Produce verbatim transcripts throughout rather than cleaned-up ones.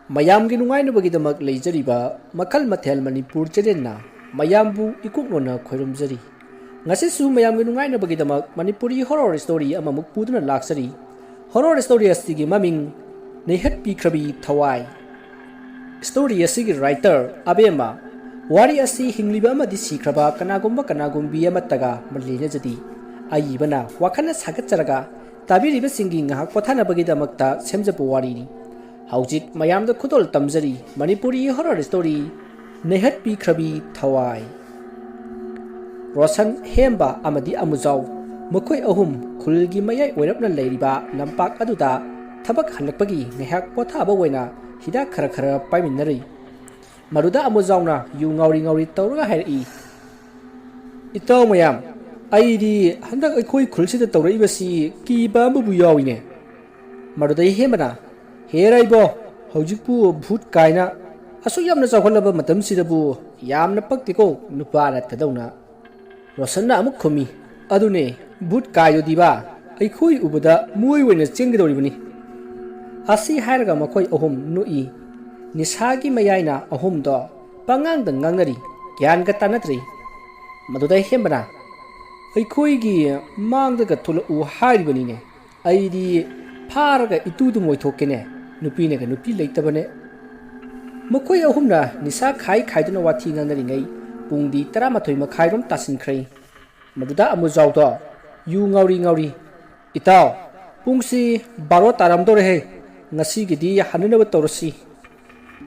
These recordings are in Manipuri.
ꯃꯌꯥꯝꯒꯤ ꯅꯨꯡꯉꯥꯏꯅꯕꯒꯤꯗꯃꯛ ꯂꯩꯖꯔꯤꯕ ꯃꯈꯜ ꯃꯊꯦꯜ ꯃꯅꯤꯄꯨꯔ ꯆꯦꯅꯦꯜꯅ ꯃꯌꯥꯝꯕꯨ ꯏꯀꯣꯛꯅꯣꯅ ꯈꯣꯏꯔꯨꯝꯖꯔꯤ꯫ ꯉꯁꯤꯁꯨ ꯃꯌꯥꯝꯒꯤ ꯅꯨꯡꯉꯥꯏꯅꯕꯒꯤꯗꯃꯛ ꯃꯅꯤꯄꯨꯔꯤ ꯍꯣꯔꯣꯔ ꯁ꯭ꯇꯣꯔꯤ ꯑꯃꯃꯨꯛ ꯄꯨꯗꯨꯅ ꯂꯥꯛꯆꯔꯤ꯫ ꯍꯣꯔꯣꯔ ꯁ꯭ꯇꯣꯔꯤ ꯑꯁꯤꯒꯤ ꯃꯃꯤꯡ ꯅꯩꯍꯠꯄꯤꯈ꯭ꯔꯕꯤ ꯊꯋꯥꯏ꯫ ꯁ꯭ꯇꯣꯔꯤ ꯑꯁꯤꯒꯤ ꯔꯥꯏꯇꯔ ꯑꯕꯦꯝꯃ꯫ ꯋꯥꯔꯤ ꯑꯁꯤ ꯍꯤꯡꯂꯤꯕ ꯑꯃꯗꯤ ꯁꯤꯈ꯭ꯔꯕ ꯀꯅꯥꯒꯨꯝꯕ ꯀꯅꯥꯒꯨꯝꯕꯤ ꯑꯃꯠꯇꯒ ꯃꯔꯤ ꯂꯩꯅꯖꯗꯦ꯫ ꯑꯏꯕꯅ ꯋꯥꯈꯜꯅ ꯁꯥꯒꯠꯆꯔꯒ ꯇꯥꯕꯤꯔꯤꯕꯁꯤꯡꯒꯤ ꯉꯥꯏꯍꯥꯛ ꯄꯣꯊꯥꯅꯕꯒꯤꯗꯃꯛꯇ ꯁꯦꯝꯖꯕ ꯋꯥꯔꯤꯅꯤ꯫ ꯍꯧꯖꯤꯛ ꯃꯌꯥꯝꯗ ꯈꯨꯗꯣꯜ ꯇꯝꯖꯔꯤ ꯃꯅꯤꯄꯨꯔꯤ ꯍꯣꯔꯣꯔ ꯁ꯭ꯇꯣꯔꯤ ꯅꯩꯍꯠꯄꯤꯈ꯭ꯔꯕꯤ ꯊꯋꯥꯏ꯫ ꯔꯣꯁꯟ, ꯍꯦꯝꯕ ꯑꯃꯗꯤ ꯑꯃꯨꯖꯥꯎ, ꯃꯈꯣꯏ ꯑꯍꯨꯝ ꯈꯨꯜꯒꯤ ꯃꯌꯥꯏ ꯑꯣꯏꯔꯞꯅ ꯂꯩꯔꯤꯕ ꯂꯝꯄꯥꯛ ꯑꯗꯨꯗ ꯊꯕꯛ ꯍꯜꯂꯛꯄꯒꯤ ꯉꯥꯏꯍꯥꯛ ꯄꯣꯊꯥꯕ ꯑꯣꯏꯅ ꯍꯤꯗꯥꯛ ꯈꯔ ꯈꯔ ꯄꯥꯏꯃꯤꯟꯅꯔꯤ꯫ ꯃꯗꯨꯗ ꯑꯃꯨꯖꯥꯎꯅ ꯌꯨ ꯉꯥꯎꯔꯤ ꯉꯥꯎꯔꯤ ꯇꯧꯔꯒ ꯍꯥꯏꯔꯛꯏ, "ꯏꯇꯥꯎ ꯃꯌꯥꯝ, ꯑꯩꯗꯤ ꯍꯟꯗꯛ ꯑꯩꯈꯣꯏ ꯈꯨꯜꯁꯤꯗ ꯇꯧꯔꯛꯏꯕꯁꯤ ꯀꯤꯕ ꯑꯃꯕꯨ ꯌꯥꯎꯏꯅꯦ꯫" ꯃꯗꯨꯗꯩ ꯍꯦꯝꯕꯅ, "ꯍꯦꯔꯥ ꯏꯕꯣ, ꯍꯧꯖꯤꯛꯄꯨ ꯚꯨꯠ ꯀꯥꯏꯅ ꯑꯁꯨꯛ ꯌꯥꯝꯅ ꯆꯥꯎꯈꯠꯂꯕ ꯃꯇꯝꯁꯤꯗꯕꯨ ꯌꯥꯝꯅ ꯄꯛꯇꯦꯀꯣ ꯅꯨꯄꯥ ꯅꯠꯇꯗꯧꯅ꯫" ꯔꯣꯁꯟꯅ ꯑꯃꯨꯛ ꯈꯨꯝꯃꯤ, "ꯑꯗꯨꯅꯦ, ꯚꯨꯠ ꯀꯥꯏꯗꯨꯗꯤꯕ ꯑꯩꯈꯣꯏ ꯎꯕꯗ ꯃꯣꯏ ꯑꯣꯏꯅ ꯆꯦꯟꯒꯗꯧꯔꯤꯕꯅꯤ꯫" ꯑꯁꯤ ꯍꯥꯏꯔꯒ ꯃꯈꯣꯏ ꯑꯍꯨꯝ ꯅꯣꯛꯏ꯫ ꯅꯤꯁꯥꯒꯤ ꯃꯌꯥꯏꯅ ꯑꯍꯨꯝꯗꯣ ꯄꯉꯥꯡꯗ ꯉꯥꯡꯅꯔꯤ, ꯒ꯭ꯌꯥꯟꯒ ꯇꯥꯅꯗ꯭ꯔꯤ꯫ ꯃꯗꯨꯗ ꯍꯦꯝꯕꯅ, "ꯑꯩꯈꯣꯏꯒꯤ ꯃꯥꯡꯗꯒ ꯊꯣꯛꯂꯛꯎ ꯍꯥꯏꯔꯤꯕꯅꯤꯅꯦ꯫ ꯑꯩꯗꯤ ꯐꯥꯔꯒ ꯏꯇꯨꯗꯨꯝ ꯑꯣꯏꯊꯣꯛꯀꯦꯅꯦ, ꯅꯨꯄꯤꯅꯒ ꯅꯨꯄꯤ ꯂꯩꯇꯕꯅꯦ꯫" ꯃꯈꯣꯏ ꯑꯍꯨꯝꯅ ꯅꯤꯁꯥ ꯈꯥꯏ ꯈꯥꯏꯗꯨꯅ ꯋꯥꯊꯤ ꯉꯥꯡꯅꯔꯤꯉꯩ ꯄꯨꯡꯗꯤ ꯇꯔꯥꯃꯥꯊꯣꯏ ꯃꯈꯥꯏꯔꯣꯝ ꯇꯥꯁꯤꯟꯈ꯭ꯔꯦ꯫ ꯃꯗꯨꯗ ꯑꯃꯨꯖꯥꯎꯗꯣ ꯌꯨ ꯉꯥꯎꯔꯤ ꯉꯥꯎꯔꯤ, "ꯏꯇꯥꯎ, ꯄꯨꯡꯁꯤ ꯕꯥꯔꯣ ꯇꯥꯔꯝꯗꯧꯔꯦꯍꯦ, ꯉꯁꯤꯒꯤꯗꯤ ꯍꯟꯅꯅꯕ ꯇꯧꯔꯁꯤ꯫"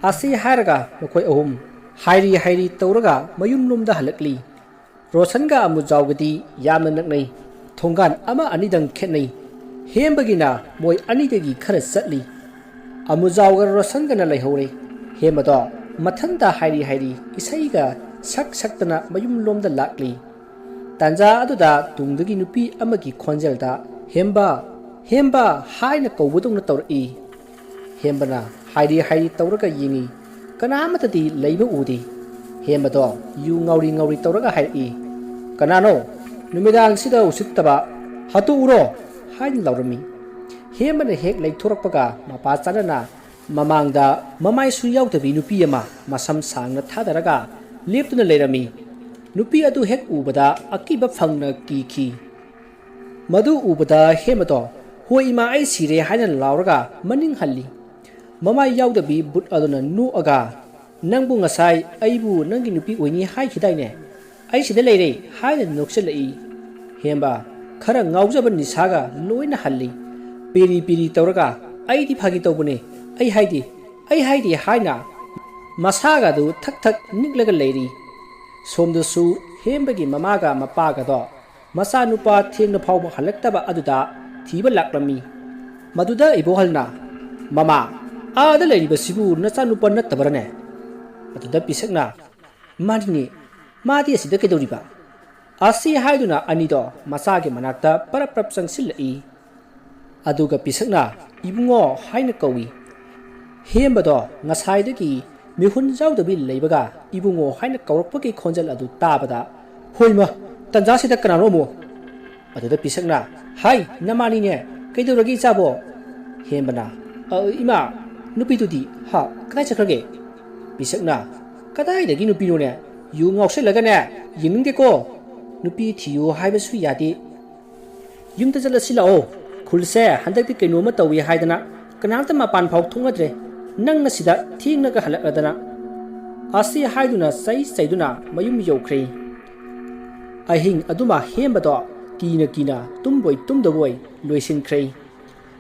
ꯑꯁꯤ ꯍꯥꯏꯔꯒ ꯃꯈꯣꯏ ꯑꯍꯨꯝ ꯍꯥꯏꯔꯤ ꯍꯥꯏꯔꯤ ꯇꯧꯔꯒ ꯃꯌꯨꯝꯂꯣꯝꯗ ꯍꯜꯂꯛꯂꯤ꯫ ꯔꯣꯁꯟꯒ ꯑꯃꯨꯖꯥꯎꯒꯗꯤ ꯌꯥꯝꯅ ꯅꯛꯅꯩ, ꯊꯣꯡꯒꯥꯟ ꯑꯃ ꯑꯅꯤꯗꯪ ꯈꯦꯠꯅꯩ꯫ ꯍꯦꯝꯕꯒꯤꯅ ꯃꯣꯏ ꯑꯅꯤꯗꯒꯤ ꯈꯔ ꯆꯠꯂꯤ꯫ ꯑꯃꯨꯖꯥꯎꯒ ꯔꯣꯁꯟꯒꯅ ꯂꯩꯍꯧꯔꯦ꯫ ꯍꯦꯝꯕꯗꯣ ꯃꯊꯟꯇ ꯍꯥꯏꯔꯤ ꯍꯥꯏꯔꯤ ꯏꯁꯩꯒ ꯁꯛ ꯁꯛꯇꯅ ꯃꯌꯨꯝꯂꯣꯝꯗ ꯂꯥꯛꯂꯤ꯫ ꯇꯥꯟꯖꯥ ꯑꯗꯨꯗ ꯇꯨꯡꯗꯒꯤ ꯅꯨꯄꯤ ꯑꯃꯒꯤ ꯈꯣꯟꯖꯦꯜꯗ, "ꯍꯦꯝꯕ, ꯍꯦꯝꯕ" ꯍꯥꯏꯅ ꯀꯧꯕꯗꯧꯅ ꯇꯧꯔꯛꯏ꯫ ꯍꯦꯝꯕꯅ ꯍꯥꯏꯔꯤ ꯍꯥꯏꯔꯤ ꯇꯧꯔꯒ ꯌꯦꯡꯉꯤ꯫ ꯀꯅꯥ ꯑꯃꯠꯇꯗꯤ ꯂꯩꯕ ꯎꯗꯦ꯫ ꯍꯦꯝꯕꯗꯣ ꯌꯨ ꯉꯥꯎꯔꯤ ꯉꯥꯎꯔꯤ ꯇꯧꯔꯒ ꯍꯥꯏꯔꯛꯏ, "ꯀꯅꯥꯅꯣ ꯅꯨꯃꯤꯗꯥꯡꯁꯤꯗ ꯎꯁꯤꯠꯇꯕ? ꯍꯥꯠꯇꯣꯛꯎꯔꯣ!" ꯍꯥꯏꯅ ꯂꯥꯎꯔꯝꯃꯤ꯫ ꯍꯦꯝꯕꯅ ꯍꯦꯛ ꯂꯩꯊꯣꯔꯛꯄꯒ ꯃꯄꯥ ꯆꯥꯅꯅ ꯃꯃꯥꯡꯗ ꯃꯃꯥꯏꯁꯨ ꯌꯥꯎꯗꯕꯤ ꯅꯨꯄꯤ ꯑꯃ ꯃꯁꯝ ꯁꯥꯡꯅ ꯊꯥꯗꯔꯒ ꯂꯦꯞꯇꯨꯅ ꯂꯩꯔꯝꯃꯤ꯫ ꯅꯨꯄꯤ ꯑꯗꯨ ꯍꯦꯛ ꯎꯕꯗ ꯑꯀꯤꯕ ꯐꯪꯅ ꯀꯤꯈꯤ꯫ ꯃꯗꯨ ꯎꯕꯗ ꯍꯦꯝꯕꯗꯣ "ꯍꯣꯏ ꯏꯃꯥ, ꯑꯩ ꯁꯤꯔꯦ" ꯍꯥꯏꯅ ꯂꯥꯎꯔꯒ ꯃꯅꯤꯡ ꯍꯜꯂꯤ꯫ ꯃꯃꯥꯏ ꯌꯥꯎꯗꯕꯤ ꯕꯨꯠ ꯑꯗꯨꯅ ꯅꯣꯛꯑꯒ "ꯅꯪꯕꯨ ꯉꯁꯥꯏ ꯑꯩꯕꯨ ꯅꯪꯒꯤ ꯅꯨꯄꯤ ꯑꯣꯏꯅꯤ ꯍꯥꯏꯈꯤꯗꯥꯏꯅꯦ? ꯑꯩ ꯁꯤꯗ ꯂꯩꯔꯦ" ꯍꯥꯏꯅ ꯅꯣꯛꯆꯜꯂꯛꯏ꯫ ꯍꯦꯝꯕ ꯈꯔ ꯉꯥꯎꯖꯕ ꯅꯤꯁꯥꯒ ꯂꯣꯏꯅ ꯍꯜꯂꯤ꯫ ꯄꯤꯔꯤ ꯄꯤꯔꯤ ꯇꯧꯔꯒ "ꯑꯩꯗꯤ ꯐꯥꯒꯤ ꯇꯧꯕꯅꯦ, ꯑꯩ ꯍꯥꯏꯗꯤ, ꯑꯩ ꯍꯥꯏꯗꯤ" ꯍꯥꯏꯅ ꯃꯁꯥꯒꯗꯨ ꯊꯛ ꯊꯛ ꯅꯤꯛꯂꯒ ꯂꯩꯔꯤ꯫ ꯁꯣꯝꯗꯁꯨ ꯍꯦꯝꯕꯒꯤ ꯃꯃꯥꯒ ꯃꯄꯥꯒꯗꯣ ꯃꯆꯥꯅꯨꯄꯥ ꯊꯦꯡꯅ ꯐꯥꯎꯕ ꯍꯜꯂꯛꯇꯕ ꯑꯗꯨꯗ ꯊꯤꯕ ꯂꯥꯛꯂꯝꯃꯤ꯫ ꯃꯗꯨꯗ ꯏꯕꯣꯍꯜꯅ, "ꯃꯃꯥ, ꯑꯥꯗ ꯂꯩꯔꯤꯕꯁꯤꯕꯨ ꯅꯆꯥꯅꯨꯄꯥ ꯅꯠꯇꯕꯔꯅꯦ?" ꯑꯗꯨꯗ ꯄꯤꯁꯛꯅ, "ꯃꯥꯅꯤꯅꯦ, ꯃꯥꯗꯤ ꯑꯁꯤꯗ ꯀꯩꯗꯧꯔꯤꯕ?" ꯑꯁꯤ ꯍꯥꯏꯗꯨꯅ ꯑꯅꯤꯗꯣ ꯃꯆꯥꯒꯤ ꯃꯅꯥꯛꯇ ꯄꯔꯞ ꯄꯔꯞ ꯆꯪꯁꯤꯜꯂꯛꯏ꯫ ꯑꯗꯨꯒ ꯄꯤꯁꯛꯅ "ꯏꯕꯨꯡꯉꯣ" ꯍꯥꯏꯅ ꯀꯧꯏ꯫ ꯍꯦꯝꯕꯗꯣ ꯉꯁꯥꯏꯗꯒꯤ ꯃꯤꯍꯨꯟ ꯌꯥꯎꯗꯕꯤ ꯂꯩꯕꯒ ꯏꯕꯨꯡꯉꯣ ꯍꯥꯏꯅ ꯀꯧꯔꯛꯄꯒꯤ ꯈꯣꯟꯖꯦꯜ ꯑꯗꯨ ꯇꯥꯕꯗ, "ꯍꯣꯏꯃ, ꯇꯟꯖꯥꯁꯤꯗ ꯀꯅꯥꯅꯣ ꯑꯃꯨꯛ?" ꯑꯗꯨꯗ ꯄꯤꯁꯛꯅ, "ꯍꯥꯏ, ꯅꯃꯥꯅꯤꯅꯦ, ꯀꯩꯗꯧꯔꯒꯦ ꯏꯆꯥꯕꯣ?" ꯍꯦꯝꯕꯅ, "ꯑ, ꯏꯃꯥ, ꯅꯨꯄꯤꯗꯨꯗꯤ, ꯍꯥ, ꯀꯗꯥꯏ ꯆꯠꯈ꯭ꯔꯒꯦ?" ꯄꯤꯁꯛꯅ, "ꯀꯗꯥꯏꯗꯒꯤ ꯅꯨꯄꯤꯅꯣꯅꯦ? ꯌꯨ ꯉꯥꯎꯁꯜꯂꯒꯅꯦ, ꯌꯦꯡꯅꯤꯡꯗꯦꯀꯣ꯫ ꯅꯨꯄꯤ ꯊꯤꯌꯨ ꯍꯥꯏꯕꯁꯨ ꯌꯥꯗꯦ꯫ ꯌꯨꯝꯗ ꯆꯠꯂꯁꯤ ꯂꯥꯛꯑꯣ꯫ ꯈꯨꯜꯁꯦ ꯍꯟꯗꯛꯇꯤ ꯀꯩꯅꯣꯝꯃ ꯇꯧꯏ ꯍꯥꯏꯗꯅ ꯀꯅꯥꯝꯇ ꯃꯄꯥꯟ ꯐꯥꯎ ꯊꯣꯛꯅꯗ꯭ꯔꯦ꯫ ꯅꯪꯅ ꯁꯤꯗ ꯊꯦꯡꯅꯒ ꯍꯜꯂꯛꯂꯗꯅ꯫" ꯑꯁꯤ ꯍꯥꯏꯗꯨꯅ ꯆꯩ ꯆꯩꯗꯨꯅ ꯃꯌꯨꯝ ꯌꯧꯈ꯭ꯔꯦ꯫ ꯑꯍꯤꯡ ꯑꯗꯨꯃ ꯍꯦꯝꯕꯗꯣ ꯀꯤꯅ ꯀꯤꯅ ꯇꯨꯝꯕꯣꯏ ꯇꯨꯝꯗꯕꯣꯏ ꯂꯣꯏꯁꯤꯟꯈ꯭ꯔꯦ꯫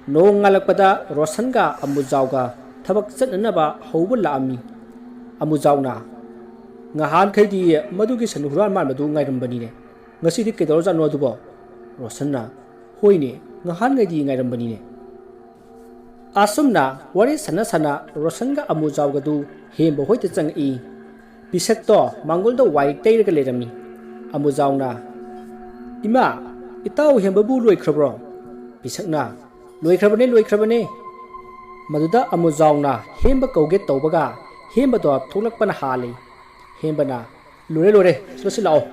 ꯅꯣꯡ ꯉꯥꯜꯂꯛꯄꯗ ꯔꯣꯁꯟꯒ ꯑꯃꯨꯖꯥꯎꯒ ꯊꯕꯛ ꯆꯠꯅꯅꯕ ꯍꯧꯕ ꯂꯥꯛꯑꯝꯃꯤ꯫ ꯑꯃꯨꯖꯥꯎꯅ, "ꯉꯍꯥꯟꯈꯩꯗꯤ ꯃꯗꯨꯒꯤ ꯁꯟ ꯍꯨꯔꯥꯟ ꯃꯥꯟꯕꯗꯨ ꯉꯥꯏꯔꯝꯕꯅꯤꯅꯦ, ꯉꯁꯤꯗꯤ ꯀꯩꯗꯧꯔꯖꯥꯠꯅꯣ ꯑꯗꯨꯕꯣ?" ꯔꯣꯁꯟꯅ, "ꯍꯣꯏꯅꯦ, ꯉꯍꯥꯟꯈꯩꯗꯤ ꯉꯥꯏꯔꯝꯕꯅꯤꯅꯦ꯫" ꯑꯁꯨꯝꯅ ꯋꯥꯔꯤ ꯁꯥꯟꯅ ꯁꯥꯟꯅ ꯔꯣꯁꯟꯒ ꯑꯃꯨꯖꯥꯎꯒꯗꯨ ꯍꯦꯝꯕ ꯍꯣꯏꯗ ꯆꯪꯉꯛꯏ꯫ ꯄꯤꯁꯛꯇꯣ ꯃꯥꯡꯒꯣꯜꯗ ꯋꯥꯏ ꯇꯩꯔꯒ ꯂꯩꯔꯝꯃꯤ꯫ ꯑꯃꯨꯖꯥꯎꯅ, "ꯏꯃꯥ, ꯏꯇꯥꯎ ꯍꯦꯝꯕꯕꯨ ꯂꯣꯏꯈ꯭ꯔꯕ꯭ꯔꯣ?" ꯄꯤꯁꯛꯅ, "ꯂꯣꯏꯈ꯭ꯔꯕꯅꯦ, ꯂꯣꯏꯈ꯭ꯔꯕꯅꯦ꯫" ꯃꯗꯨꯗ ꯑꯃꯨꯖꯥꯎꯅ ꯍꯦꯝꯕ ꯀꯧꯒꯦ ꯇꯧꯕꯒ ꯍꯦꯝꯕꯗꯣ ꯊꯣꯛꯂꯛꯄꯅ ꯍꯥꯜꯂꯤ꯫ ꯍꯦꯝꯕꯅ, "ꯂꯣꯏꯔꯦ, ꯂꯣꯏꯔꯦ, ꯆꯠꯂꯁꯤ ꯂꯥꯛꯑꯣ꯫"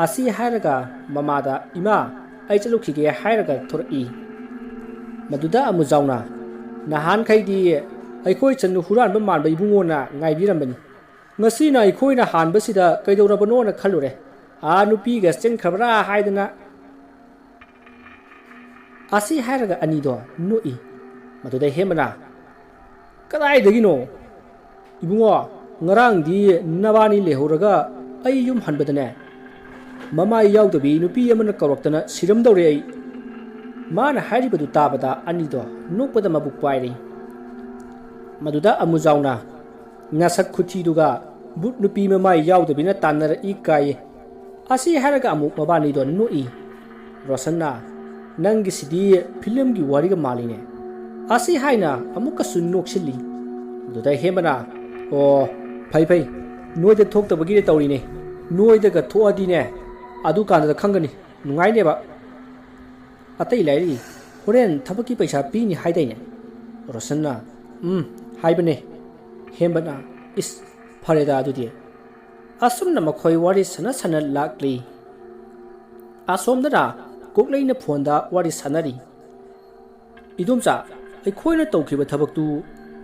ꯑꯁꯤ ꯍꯥꯏꯔꯒ ꯃꯃꯥꯗ, "ꯏꯃꯥ, ꯑꯩ ꯆꯠꯂꯨꯈꯤꯒꯦ" ꯍꯥꯏꯔꯒ ꯊꯣꯔꯛꯏ꯫ ꯃꯗꯨꯗ ꯑꯃꯨꯖꯥꯎꯅ, "ꯅꯍꯥꯟꯈꯩꯗꯤ ꯑꯩꯈꯣꯏ ꯆꯅꯨ ꯍꯨꯔꯥꯟꯕ ꯃꯥꯟꯕ ꯏꯕꯨꯡꯉꯣꯅ ꯉꯥꯏꯕꯤꯔꯝꯕꯅꯤ꯫ ꯉꯁꯤꯅ ꯑꯩꯈꯣꯏꯅ ꯍꯥꯟꯕꯁꯤꯗ ꯀꯩꯗꯧꯔꯕꯅꯣꯅ ꯈꯜꯂꯨꯔꯦ꯫ ꯑꯥ, ꯅꯨꯄꯤꯒ ꯆꯦꯟꯈ꯭ꯔꯕ꯭ꯔꯥ ꯍꯥꯏꯗꯅ꯫ ꯑꯁꯤ ꯍꯥꯏꯔꯒ ꯑꯅꯤꯗꯣ ꯅꯣꯛꯏ꯫ ꯃꯗꯨꯗ ꯍꯦꯝꯕꯅ, "ꯀꯗꯥꯏꯗꯒꯤꯅꯣ? ꯏꯕꯨꯡꯉꯣ, ꯉꯔꯥꯡꯗꯤ ꯅꯕꯥꯅꯤ ꯂꯩꯍꯧꯔꯒ ꯑꯩ ꯌꯨꯝ ꯍꯟꯕꯗꯅꯦ, ꯃꯃꯥꯏ ꯌꯥꯎꯗꯕꯤ ꯅꯨꯄꯤ ꯑꯃꯅ ꯀꯧꯔꯛꯇꯅ ꯁꯤꯔꯝꯗꯧꯔꯦ ꯑꯩ꯫" ꯃꯥꯅ ꯍꯥꯏꯔꯤꯕꯗꯨ ꯇꯥꯕꯗ ꯑꯅꯤꯗꯣ ꯅꯣꯛꯄꯗ ꯃꯕꯨꯛ ꯄꯥꯏꯔꯤ꯫ ꯃꯗꯨꯗ ꯑꯃꯨꯖꯥꯎꯅ, "ꯅꯁꯛ ꯈꯨꯊꯤꯗꯨꯒ ꯕꯨꯠ ꯅꯨꯄꯤ ꯃꯃꯥꯏ ꯌꯥꯎꯗꯕꯤꯅ ꯇꯥꯟꯅꯔꯛꯏ ꯀꯥꯏꯌꯦ꯫" ꯑꯁꯤ ꯍꯥꯏꯔꯒ ꯑꯃꯨꯛ ꯃꯕꯥꯅꯤꯗꯣ ꯅꯣꯛꯏ꯫ ꯔꯣꯁꯟꯅ, "ꯅꯪꯒꯤꯁꯤꯗꯤ ꯐꯤꯂꯝꯒꯤ ꯋꯥꯔꯤꯒ ꯃꯥꯜꯂꯤꯅꯦ꯫" ꯑꯁꯤ ꯍꯥꯏꯅ ꯑꯃꯨꯛꯀꯁꯨ ꯅꯣꯛꯁꯤꯜꯂꯤ꯫ ꯑꯗꯨꯗ ꯍꯦꯝꯕꯅ, "ꯑꯣ, ꯐꯩ ꯐꯩ, ꯅꯣꯏꯗ ꯊꯣꯛꯇꯕꯒꯤꯗꯤ ꯇꯧꯔꯤꯅꯦ꯫ ꯅꯣꯏꯗꯒ ꯊꯣꯛꯑꯗꯤꯅꯦ, ꯑꯗꯨꯀꯥꯟꯗ ꯈꯪꯒꯅꯤ, ꯅꯨꯡꯉꯥꯏꯅꯦꯕ꯫ ꯑꯇꯩ ꯂꯥꯏꯔꯤ, ꯍꯣꯔꯦꯟ ꯊꯕꯛꯀꯤ ꯄꯩꯁꯥ ꯄꯤꯅꯤ ꯍꯥꯏꯗꯥꯏꯅꯦ?" ꯔꯣꯁꯟꯅ, "ꯎꯝ, ꯍꯥꯏꯕꯅꯦ꯫" ꯍꯦꯝꯕꯅ, "ꯏꯁ, ꯐꯔꯦꯗ ꯑꯗꯨꯗꯤ꯫" ꯑꯁꯨꯝꯅ ꯃꯈꯣꯏ ꯋꯥꯔꯤ ꯁꯥꯟꯅ ꯁꯥꯟꯅ ꯂꯥꯛꯂꯤ꯫ ꯑꯁꯣꯝꯗꯅ ꯀꯣꯛꯂꯩꯅ ꯐꯣꯟꯗ ꯋꯥꯔꯤ ꯁꯥꯟꯅꯔꯤ꯫ "ꯏꯗꯣꯝꯆꯥ, ꯑꯩꯈꯣꯏꯅ ꯇꯧꯈꯤꯕ ꯊꯕꯛꯇꯨ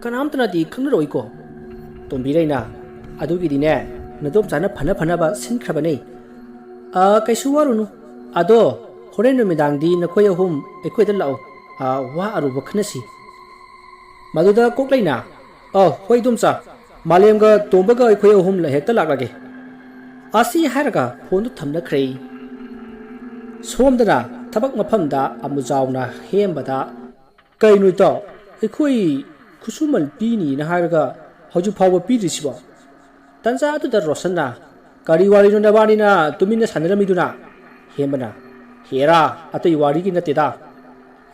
ꯀꯅꯥꯝꯇꯅꯗꯤ ꯈꯪꯅꯔꯣꯏꯀꯣ?" ꯇꯣꯝꯕꯤꯔꯩꯅ, "ꯑꯗꯨꯒꯤꯗꯤꯅꯦ, ꯅꯗꯣꯝꯆꯥꯅ ꯐꯅ ꯐꯅꯕ ꯁꯤꯟꯈ꯭ꯔꯕꯅꯦ꯫ ꯑ, ꯀꯩꯁꯨ ꯋꯥꯔꯨꯅꯨ꯫ ꯑꯗꯣ ꯍꯣꯔꯦꯟ ꯅꯨꯃꯤꯗꯥꯡꯗꯤ ꯅꯈꯣꯏ ꯑꯍꯨꯝ ꯑꯩꯈꯣꯏꯗ ꯂꯥꯛꯑꯣ꯫ ꯑ, ꯋꯥ ꯑꯔꯨꯕ ꯈꯟꯅꯁꯤ꯫" ꯃꯗꯨꯗ ꯀꯣꯛꯂꯩꯅ, "ꯑ, ꯍꯣꯏ ꯏꯗꯣꯝꯆꯥ, ꯃꯥꯂꯦꯝꯒ ꯇꯣꯝꯕꯒ ꯑꯩꯈꯣꯏ ꯑꯍꯨꯝ ꯍꯦꯛꯇ ꯂꯥꯛꯂꯒꯦ꯫" ꯑꯁꯤ ꯍꯥꯏꯔꯒ ꯐꯣꯟꯗꯨ ꯊꯝꯅꯈ꯭ꯔꯦ꯫ ꯁꯣꯝꯗꯅ ꯊꯕꯛ ꯃꯐꯝꯗ ꯑꯃꯨꯖꯥꯎꯅ ꯍꯦꯝꯕꯗ, "ꯀꯩꯅꯣ ꯏꯇꯥꯎ, ꯑꯩꯈꯣꯏ ꯈꯨꯠꯁꯨꯃꯟ ꯄꯤꯅꯤꯅ ꯍꯥꯏꯔꯒ ꯍꯧꯖꯤꯛ ꯐꯥꯎꯕ ꯄꯤꯗ꯭ꯔꯤꯁꯤꯕꯣ?" ꯇꯟꯖꯥ ꯑꯗꯨꯗ ꯔꯣꯁꯟꯅ, "ꯀꯔꯤ ꯋꯥꯔꯤꯅꯣ ꯅꯕꯥꯅꯤꯅ ꯇꯨꯃꯤꯟꯅ ꯁꯥꯟꯅꯔꯝꯃꯤꯗꯨꯅ?" ꯍꯦꯝꯕꯅ, "ꯍꯦꯔꯥ, ꯑꯇꯩ ꯋꯥꯔꯤꯒꯤ ꯅꯠꯇꯦꯗ꯫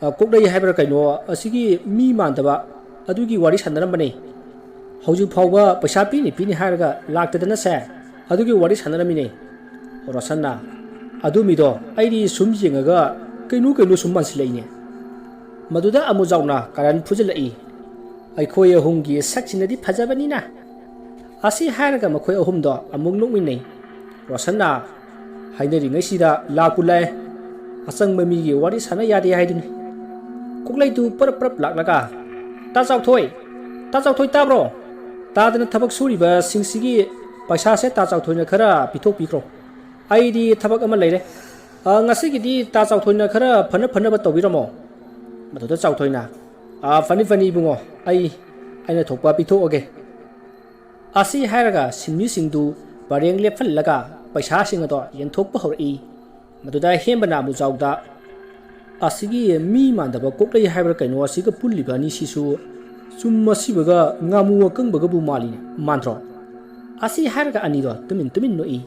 ꯑ, ꯀꯣꯛꯂꯩ ꯍꯥꯏꯕ꯭ꯔꯥ ꯀꯩꯅꯣ, ꯑꯁꯤꯒꯤ ꯃꯤ ꯃꯥꯟꯗꯕ, ꯑꯗꯨꯒꯤ ꯋꯥꯔꯤ ꯁꯥꯟꯅꯔꯝꯕꯅꯦ꯫ ꯍꯧꯖꯤꯛ ꯐꯥꯎꯕ ꯄꯩꯁꯥ ꯄꯤꯅꯤ ꯄꯤꯅꯤ ꯍꯥꯏꯔꯒ ꯂꯥꯛꯇꯗꯅꯁꯦ, ꯑꯗꯨꯒꯤ ꯋꯥꯔꯤ ꯁꯥꯟꯅꯔꯝꯃꯤꯅꯦ꯫" ꯔꯣꯁꯟꯅ, "ꯑꯗꯨ ꯃꯤꯗꯣ ꯑꯩꯗꯤ ꯁꯨꯝ ꯌꯦꯡꯉꯒ ꯀꯩꯅꯣ ꯀꯩꯅꯣ ꯁꯨꯝ ꯃꯥꯟꯁꯤꯜꯂꯛꯏꯅꯦ꯫" ꯃꯗꯨꯗ ꯑꯃꯨꯖꯥꯎꯅ ꯀꯥꯔꯟ ꯐꯨꯖꯤꯜꯂꯛꯏ꯫ "ꯑꯩꯈꯣꯏ ꯑꯍꯨꯝꯒꯤ ꯁꯛꯁꯤꯅꯗꯤ ꯐꯖꯕꯅꯤꯅ꯫" ꯑꯁꯤ ꯍꯥꯏꯔꯒ ꯃꯈꯣꯏ ꯑꯍꯨꯝꯗꯣ ꯑꯃꯨꯛ ꯅꯣꯛꯃꯤꯟꯅꯩ꯫ ꯔꯣꯁꯟꯅ, "ꯍꯥꯏꯅꯔꯤꯉꯩꯁꯤꯗ ꯂꯥꯛꯄꯨ ꯂꯥꯛꯑꯦ꯫ ꯑꯆꯪꯕ ꯃꯤꯒꯤ ꯋꯥꯔꯤ ꯁꯥꯟꯅ ꯌꯥꯗꯦ ꯍꯥꯏꯗꯨꯅꯤ꯫" ꯀꯣꯛꯂꯩꯗꯨ ꯄꯔꯞ ꯄꯔꯞ ꯂꯥꯛꯂꯒ, "ꯇꯥ ꯆꯥꯎꯊꯣꯏ, "ꯇꯥ ꯆꯥꯎꯊꯣꯏ, ꯇꯥꯕ꯭ꯔꯣ? ꯇꯥꯗꯅ ꯊꯕꯛ ꯁꯨꯔꯤꯕꯁꯤꯡꯁꯤꯒꯤ ꯄꯩꯁꯥꯁꯦ ꯇꯥ ꯆꯥꯎꯊꯣꯏꯅ ꯈꯔ ꯄꯤꯊꯣꯛꯄꯤꯈ꯭ꯔꯣ꯫ ꯑꯩꯗꯤ ꯊꯕꯛ ꯑꯃ ꯂꯩꯔꯦ꯫ ꯑ, ꯉꯁꯤꯒꯤꯗꯤ ꯇꯥ ꯆꯥꯎꯊꯣꯏꯅ ꯈꯔ ꯐꯅ ꯐꯅꯕ ꯇꯧꯕꯤꯔꯝꯃꯣ꯫" ꯃꯗꯨꯗ ꯆꯥꯎꯊꯣꯏꯅ, "ꯑ, ꯐꯅꯤ ꯐꯅꯤ ꯏꯕꯨꯡꯉꯣ, ꯑꯩ ꯑꯩꯅ ꯊꯣꯛꯄ ꯄꯤꯊꯣꯛꯑꯒꯦ꯫" ꯑꯁꯤ ꯍꯥꯏꯔꯒ ꯁꯤꯟꯃꯤꯁꯤꯡꯗꯨ ꯄꯔꯦꯡ ꯂꯦꯞꯍꯜꯂꯒ ꯄꯩꯁꯥꯁꯤꯡ ꯑꯗꯣ ꯌꯦꯟꯊꯣꯛꯄ ꯍꯧꯔꯛꯏ꯫ ꯃꯗꯨꯗ ꯍꯦꯝꯕꯅ ꯑꯃꯨꯖꯥꯎꯗ, "ꯑꯁꯤꯒꯤ ꯃꯤ ꯃꯥꯟꯗꯕ ꯀꯣꯛꯂꯩ ꯍꯥꯏꯕ꯭ꯔꯥ ꯀꯩꯅꯣ, ꯑꯁꯤꯒ ꯄꯨꯜꯂꯤꯕ ꯑꯅꯤꯁꯤꯁꯨ ꯆꯨꯝ ꯑꯁꯤꯕꯒ ꯉꯥꯃꯨ ꯑꯀꯪꯕꯒꯕꯨ ꯃꯥꯜꯂꯤꯅꯦ, ꯃꯥꯟꯗ꯭ꯔꯣ?" ꯑꯁꯤ ꯍꯥꯏꯔꯒ ꯑꯅꯤꯗꯣ ꯇꯨꯃꯤꯟ ꯇꯨꯃꯤꯟ ꯅꯣꯛꯏ꯫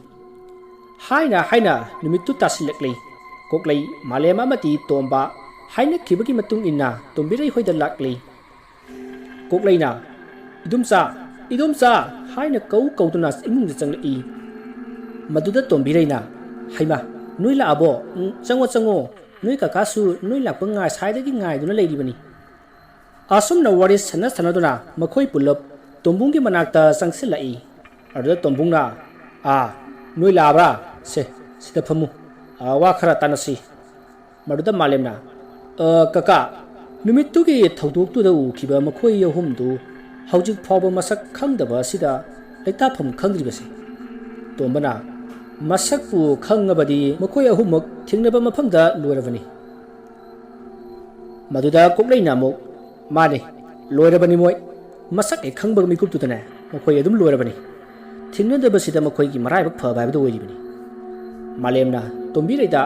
ꯍꯥꯏꯅ ꯍꯥꯏꯅ ꯅꯨꯃꯤꯠꯇꯨ ꯇꯥꯁꯤꯜꯂꯛꯂꯤ꯫ ꯀꯣꯛꯂꯩ, ꯃꯥꯂꯦꯝ ꯑꯃꯗꯤ ꯇꯣꯝꯕ ꯍꯥꯏꯅꯈꯤꯕꯒꯤ ꯃꯇꯨꯡ ꯏꯟꯅ ꯇꯣꯝꯕꯤꯔꯩ ꯍꯣꯏꯗ ꯂꯥꯛꯂꯤ꯫ ꯀꯣꯛꯂꯩꯅ, "ꯏꯗꯣꯝꯆꯥ, ꯏꯗꯣꯝꯆꯥ" ꯍꯥꯏꯅ ꯀꯧ ꯀꯧꯗꯨꯅ ꯏꯃꯨꯡꯗ ꯆꯪꯂꯛꯏ꯫ ꯃꯗꯨꯗ ꯇꯣꯝꯕꯤꯔꯩꯅ, "ꯍꯩꯃꯥ, ꯅꯣꯏ ꯂꯥꯛꯑꯕꯣ? ꯎꯝ, ꯆꯪꯉꯣ, ꯆꯪꯉꯣ꯫ ꯅꯣꯏ ꯀꯀꯥꯁꯨ ꯅꯣꯏ ꯂꯥꯛꯄ ꯉꯥꯏ-, ꯁꯥꯏꯗꯒꯤ ꯉꯥꯏꯗꯨꯅ ꯂꯩꯔꯤꯕꯅꯤ꯫" ꯑꯁꯨꯝꯅ ꯋꯥꯔꯤ ꯁꯥꯟꯅ ꯁꯥꯟꯅꯗꯨꯅ ꯃꯈꯣꯏ ꯄꯨꯜꯂꯞ ꯇꯣꯝꯕꯨꯡꯒꯤ ꯃꯅꯥꯛꯇ ꯆꯪꯁꯤꯜꯂꯛꯏ꯫ ꯑꯗꯨꯗ ꯇꯣꯝꯕꯨꯡꯅ, "ꯑꯥ, ꯅꯣꯏ ꯂꯥꯛꯑꯕ꯭ꯔꯥ? ꯁꯦ, ꯁꯤꯗ ꯐꯝꯃꯨ꯫ ꯑꯥ, ꯋꯥ ꯈꯔ ꯇꯥꯟꯅꯁꯤ꯫" ꯃꯗꯨꯗ ꯃꯥꯂꯦꯝꯅ, "ꯑ, ꯀꯀꯥ, ꯅꯨꯃꯤꯠꯇꯨꯒꯤ ꯊꯧꯗꯣꯛꯇꯨꯗ ꯎꯈꯤꯕ ꯃꯈꯣꯏ ꯑꯍꯨꯝꯗꯨ ꯍꯧꯖꯤꯛ ꯐꯥꯎꯕ ꯃꯁꯛ ꯈꯪꯗꯕ ꯑꯁꯤꯗ ꯂꯩꯇꯥꯐꯝ ꯈꯪꯗ꯭ꯔꯤꯕꯁꯦ?" ꯇꯣꯝꯕꯅ, "ꯃꯁꯛꯄꯨ ꯈꯪꯉꯕꯗꯤ ꯃꯈꯣꯏ ꯑꯍꯨꯝꯃꯛ ꯊꯦꯡꯅꯕ ꯃꯐꯝꯗ ꯂꯣꯏꯔꯕꯅꯤ꯫" ꯃꯗꯨꯗ ꯀꯣꯛꯂꯩꯅ ꯑꯃꯨꯛ, "ꯃꯥꯅꯤ, ꯂꯣꯏꯔꯕꯅꯤ ꯃꯣꯏ꯫ ꯃꯁꯛ ꯍꯦꯛ ꯈꯪꯕ ꯃꯤꯀꯨꯞꯇꯨꯗꯅꯦ, ꯃꯈꯣꯏ ꯑꯗꯨꯝ ꯂꯣꯏꯔꯕꯅꯤ꯫ ꯊꯦꯡꯅꯗꯕꯁꯤꯗ ꯃꯈꯣꯏꯒꯤ ꯃꯔꯥꯏꯕꯛ ꯐꯕ ꯍꯥꯏꯕꯗꯨ ꯑꯣꯏꯔꯤꯕꯅꯤ꯫" ꯃꯥꯂꯦꯝꯅ ꯇꯣꯝꯕꯤꯔꯩꯗ,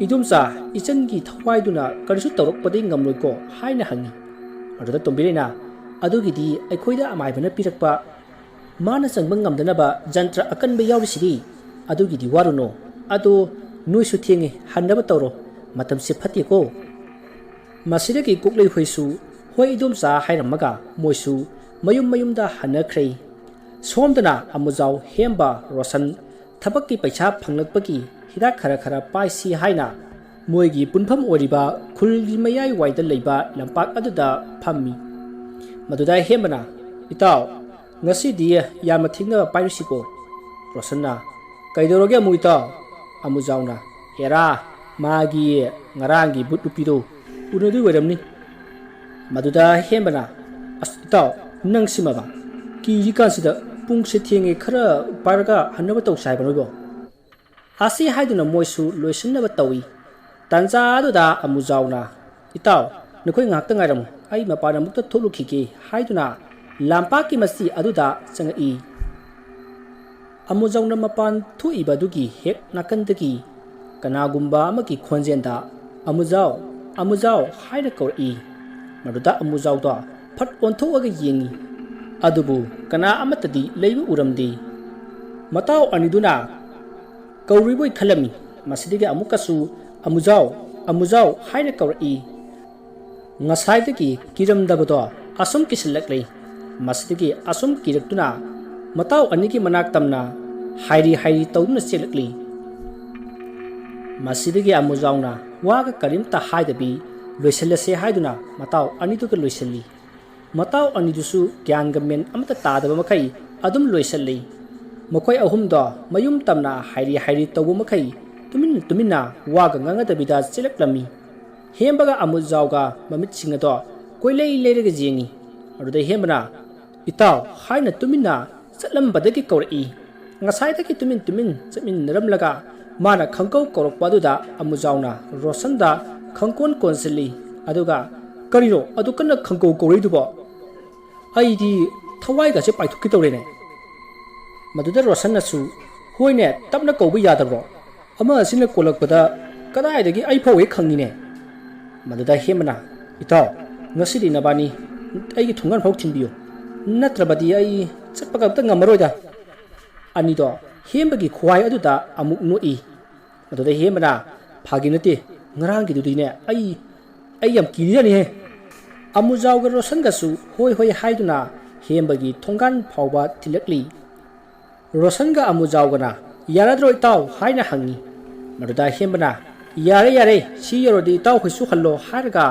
"ꯏꯗꯣꯝꯆꯥ, ꯏꯆꯟꯒꯤ ꯊꯋꯥꯏꯗꯨꯅ ꯀꯔꯤꯁꯨ ꯇꯧꯔꯛꯄꯗꯤ ꯉꯝꯂꯣꯏꯀꯣ?" ꯍꯥꯏꯅ ꯍꯪꯉꯤ꯫ ꯑꯗꯨꯗ ꯇꯣꯝꯕꯤꯔꯩꯅ, "ꯑꯗꯨꯒꯤꯗꯤ ꯑꯩꯈꯣꯏꯗ ꯑꯃꯥꯏꯕꯅ ꯄꯤꯔꯛꯄ ꯃꯥꯅ ꯆꯪꯕ ꯉꯝꯗꯅꯕ ꯖꯟꯇ꯭ꯔ ꯑꯀꯟꯕ ꯌꯥꯎꯔꯤꯁꯤꯗꯤ꯫ ꯑꯗꯨꯒꯤꯗꯤ ꯋꯥꯔꯨꯅꯨ꯫ ꯑꯗꯣ ꯅꯣꯏꯁꯨ ꯊꯦꯡꯉꯦ, ꯍꯟꯅꯕ ꯇꯧꯔꯣ꯫ ꯃꯇꯝꯁꯦ ꯐꯠꯇꯦꯀꯣ꯫" ꯃꯁꯤꯗꯒꯤ ꯀꯣꯛꯂꯩ ꯍꯣꯏꯁꯨ "ꯍꯣꯏ ꯏꯗꯣꯝꯆꯥ" ꯍꯥꯏꯔꯝꯃꯒ ꯃꯣꯏꯁꯨ ꯃꯌꯨꯝ ꯃꯌꯨꯝꯗ ꯍꯟꯅꯈ꯭ꯔꯦ꯫ ꯁꯣꯝꯗꯅ ꯑꯃꯨꯖꯥꯎ, ꯍꯦꯝꯕ, ꯔꯣꯁꯟ ꯊꯕꯛꯀꯤ ꯄꯩꯁꯥ ꯐꯪꯂꯛꯄꯒꯤ ꯍꯤꯗꯥꯛ ꯈꯔ ꯈꯔ ꯄꯥꯏꯁꯤ ꯍꯥꯏꯅ ꯃꯣꯏꯒꯤ ꯄꯨꯟꯐꯝ ꯑꯣꯏꯔꯤꯕ ꯈꯨꯜꯒꯤ ꯃꯌꯥꯏ ꯋꯥꯏꯗ ꯂꯩꯕ ꯂꯝꯄꯥꯛ ꯑꯗꯨꯗ ꯐꯝꯃꯤ꯫ ꯃꯗꯨꯗ ꯍꯦꯝꯕꯅ, "ꯏꯇꯥꯎ, ꯉꯁꯤꯗꯤ ꯌꯥꯝꯅ ꯊꯦꯡꯅ ꯄꯥꯏꯔꯨꯁꯤꯀꯣ꯫" ꯔꯣꯁꯟꯅ, "ꯀꯩꯗꯧꯔꯒꯦ ꯑꯃꯨꯛ ꯏꯇꯥꯎ?" ꯑꯃꯨꯖꯥꯎꯅ, "ꯍꯦꯔꯥ, ꯃꯥꯒꯤ ꯉꯔꯥꯡꯒꯤ ꯕꯨꯠ ꯅꯨꯄꯤꯗꯣ ꯎꯅꯗꯣꯏ ꯑꯣꯏꯔꯝꯅꯤ꯫" ꯃꯗꯨꯗ ꯍꯦꯝꯕꯅ, "ꯑꯁ ꯏꯇꯥꯎ, "ꯅꯪ ꯁꯤꯃꯕ? ꯀꯤꯔꯤꯀꯥꯟꯁꯤꯗ ꯄꯨꯡꯁꯦ ꯊꯦꯡꯉꯦ, ꯈꯔ ꯄꯥꯏꯔꯒ ꯍꯟꯅꯕ ꯇꯧꯁꯦ ꯍꯥꯏꯕ ꯅꯣꯏꯕꯣ?" ꯑꯁꯤ ꯍꯥꯏꯗꯨꯅ ꯃꯣꯏꯁꯨ ꯂꯣꯏꯁꯤꯟꯅꯕ ꯇꯧꯏ꯫ ꯇꯥꯟꯖꯥ ꯑꯗꯨꯗ ꯑꯃꯨꯖꯥꯎꯅ, "ꯏꯇꯥꯎ, ꯅꯈꯣꯏ ꯉꯥꯏꯍꯥꯛꯇ ꯉꯥꯏꯔꯝꯃꯨ, ꯑꯩ ꯃꯄꯥꯟ ꯑꯃꯨꯛꯇ ꯊꯣꯛꯂꯨꯈꯤꯒꯦ" ꯍꯥꯏꯗꯨꯅ ꯂꯝꯄꯥꯛꯀꯤ ꯃꯆꯤ ꯑꯗꯨꯗ ꯆꯪꯉꯛꯏ꯫ ꯑꯃꯨꯖꯥꯎꯅ ꯃꯄꯥꯟ ꯊꯣꯛꯏꯕ ꯑꯗꯨꯒꯤ ꯍꯦꯛ ꯅꯥꯀꯟꯗꯒꯤ ꯀꯅꯥꯒꯨꯝꯕ ꯑꯃꯒꯤ ꯈꯣꯟꯖꯦꯜꯗ, "ꯑꯃꯨꯖꯥꯎ, ꯑꯃꯨꯖꯥꯎ" ꯍꯥꯏꯅ ꯀꯧꯔꯛꯏ꯫ ꯃꯗꯨꯗ ꯑꯃꯨꯖꯥꯎꯗꯣ ꯐꯠ ꯑꯣꯟꯊꯣꯛꯑꯒ ꯌꯦꯡꯉꯤ꯫ ꯑꯗꯨꯕꯨ ꯀꯅꯥ ꯑꯃꯠꯇꯗꯤ ꯂꯩꯕ ꯎꯔꯝꯗꯦ꯫ ꯃꯇꯥꯎ ꯑꯅꯤꯗꯨꯅ ꯀꯧꯔꯤꯕꯣꯏ ꯈꯜꯂꯝꯃꯤ꯫ ꯃꯁꯤꯗꯒꯤ ꯑꯃꯨꯛꯀꯁꯨ "ꯑꯃꯨꯖꯥꯎ, ꯑꯃꯨꯖꯥꯎ" ꯍꯥꯏꯅ ꯀꯧꯔꯛꯏ꯫ ꯉꯁꯥꯏꯗꯒꯤ ꯀꯤꯔꯝꯗꯕꯗꯣ ꯑꯁꯨꯝ ꯀꯤꯁꯤꯜꯂꯛꯂꯦ꯫ ꯃꯁꯤꯗꯒꯤ ꯑꯁꯨꯝ ꯀꯤꯔꯛꯇꯨꯅ ꯃꯇꯥꯎ ꯑꯅꯤꯒꯤ ꯃꯅꯥꯛ ꯇꯝꯅ ꯍꯥꯏꯔꯤ ꯍꯥꯏꯔꯤ ꯇꯧꯗꯨꯅ ꯆꯦꯜꯂꯛꯂꯤ꯫ ꯃꯁꯤꯗꯒꯤ ꯑꯃꯨꯖꯥꯎꯅ ꯋꯥꯒ ꯀꯔꯤꯝꯇ ꯍꯥꯏꯗꯕꯤ ꯂꯣꯏꯁꯤꯜꯂꯁꯦ ꯍꯥꯏꯗꯨꯅ ꯃꯇꯥꯎ ꯑꯅꯤꯗꯨꯒ ꯂꯣꯏꯁꯤꯜꯂꯤ꯫ ꯃꯇꯥꯎ ꯑꯅꯤꯗꯨꯁꯨ ꯒ꯭ꯌꯥꯟꯒ ꯃꯦꯟ ꯑꯃꯠꯇ ꯇꯥꯗꯕ ꯃꯈꯩ ꯑꯗꯨꯝ ꯂꯣꯏꯁꯤꯜꯂꯤ꯫ ꯃꯈꯣꯏ ꯑꯍꯨꯝꯗꯣ ꯃꯌꯨꯝ ꯇꯝꯅ ꯍꯥꯏꯔꯤ ꯍꯥꯏꯔꯤ ꯇꯧꯕ ꯃꯈꯩ ꯇꯨꯃꯤꯟꯅ ꯇꯨꯃꯤꯟꯅ ꯋꯥꯒ ꯉꯥꯡꯅꯗꯕꯤꯗ ꯆꯦꯜꯂꯛꯂꯝꯃꯤ꯫ ꯍꯦꯝꯕꯒ ꯑꯃꯨꯖꯥꯎꯒ ꯃꯃꯤꯠꯁꯤꯡ ꯑꯗꯣ ꯀꯣꯏꯂꯩ ꯂꯩꯔꯒ ꯌꯦꯡꯉꯤ꯫ ꯑꯗꯨꯗ ꯍꯦꯝꯕꯅ "ꯏꯇꯥꯎ" ꯍꯥꯏꯅ ꯇꯨꯃꯤꯟꯅ ꯆꯠꯂꯝꯕꯗꯒꯤ ꯀꯧꯔꯛꯏ꯫ ꯉꯁꯥꯏꯗꯒꯤ ꯇꯨꯃꯤꯟ ꯇꯨꯃꯤꯟ ꯆꯠꯃꯤꯟꯅꯔꯝꯂꯒ ꯃꯥꯅ ꯈꯪꯀꯧ ꯀꯧꯔꯛꯄ ꯑꯗꯨꯗ ꯑꯃꯨꯖꯥꯎꯅ ꯔꯣꯁꯟꯗ ꯈꯪꯀꯣꯟ ꯀꯣꯟꯁꯤꯜꯂꯤ꯫ ꯑꯗꯨꯒ "ꯀꯔꯤꯅꯣ ꯑꯗꯨ ꯀꯟꯅ ꯈꯪꯀꯧ ꯀꯧꯔꯛꯏꯗꯨꯕꯣ? ꯑꯩꯗꯤ ꯊꯋꯥꯏꯒꯁꯦ ꯄꯥꯏꯊꯣꯛꯀꯦ ꯇꯧꯔꯦꯅꯦ"꯫ ꯃꯗꯨꯗ ꯔꯣꯁꯟꯅꯁꯨ, "ꯍꯣꯏꯅꯦ, ꯇꯞꯅ ꯀꯧꯕ ꯌꯥꯗꯕ꯭ꯔꯣ? ꯑꯃ ꯑꯁꯤꯅ ꯀꯣꯜꯂꯛꯄꯗ ꯀꯗꯥꯏꯗꯒꯤ ꯑꯩ ꯐꯥꯎ ꯍꯦꯛ ꯈꯪꯉꯤꯅꯦ"꯫ ꯃꯗꯨꯗ ꯍꯦꯝꯕꯅ, "ꯏꯇꯥꯎ, ꯉꯁꯤꯗꯤ ꯅꯕꯥꯅꯤ ꯑꯩꯒꯤ ꯊꯣꯡꯒꯥꯟ ꯐꯥꯎ ꯊꯤꯟꯕꯤꯌꯨ, ꯅꯠꯇ꯭ꯔꯕꯗꯤ ꯑꯩ ꯆꯠꯄꯒ ꯑꯝꯇ ꯉꯝꯃꯔꯣꯏꯗ"꯫ ꯑꯅꯤꯗꯣ ꯍꯦꯝꯕꯒꯤ ꯈꯨꯍꯥꯏ ꯑꯗꯨꯗ ꯑꯃꯨꯛ ꯅꯣꯛꯏ꯫ ꯃꯗꯨꯗ ꯍꯦꯝꯕꯅ, "ꯐꯥꯒꯤ ꯅꯠꯇꯦ, ꯉꯔꯥꯡꯒꯤꯗꯨꯗꯤꯅꯦ ꯑꯩ, ꯑꯩ ꯌꯥꯝ ꯀꯤꯔꯤꯖꯥꯠꯅꯤꯍꯦ"꯫ ꯑꯃꯨꯖꯥꯎꯒ ꯔꯣꯁꯟꯒꯁꯨ ꯍꯣꯏ ꯍꯣꯏ ꯍꯥꯏꯗꯨꯅ ꯍꯦꯝꯕꯒꯤ ꯊꯣꯡꯒꯥꯟ ꯐꯥꯎꯕ ꯊꯤꯜꯂꯛꯂꯤ꯫ ꯔꯣꯁꯟꯒ ꯑꯃꯨꯖꯥꯎꯒꯅ, "ꯌꯥꯔꯗ꯭ꯔꯣ ꯏꯇꯥꯎ?" ꯍꯥꯏꯅ ꯍꯪꯉꯤ꯫ ꯃꯗꯨꯗ ꯍꯦꯝꯕꯅ, "ꯌꯥꯔꯦ, ꯌꯥꯔꯦ, ꯁꯤ ꯌꯧꯔꯗꯤ ꯏꯇꯥꯎ ꯍꯣꯏꯁꯨ ꯍꯜꯂꯣ" ꯍꯥꯏꯔꯒ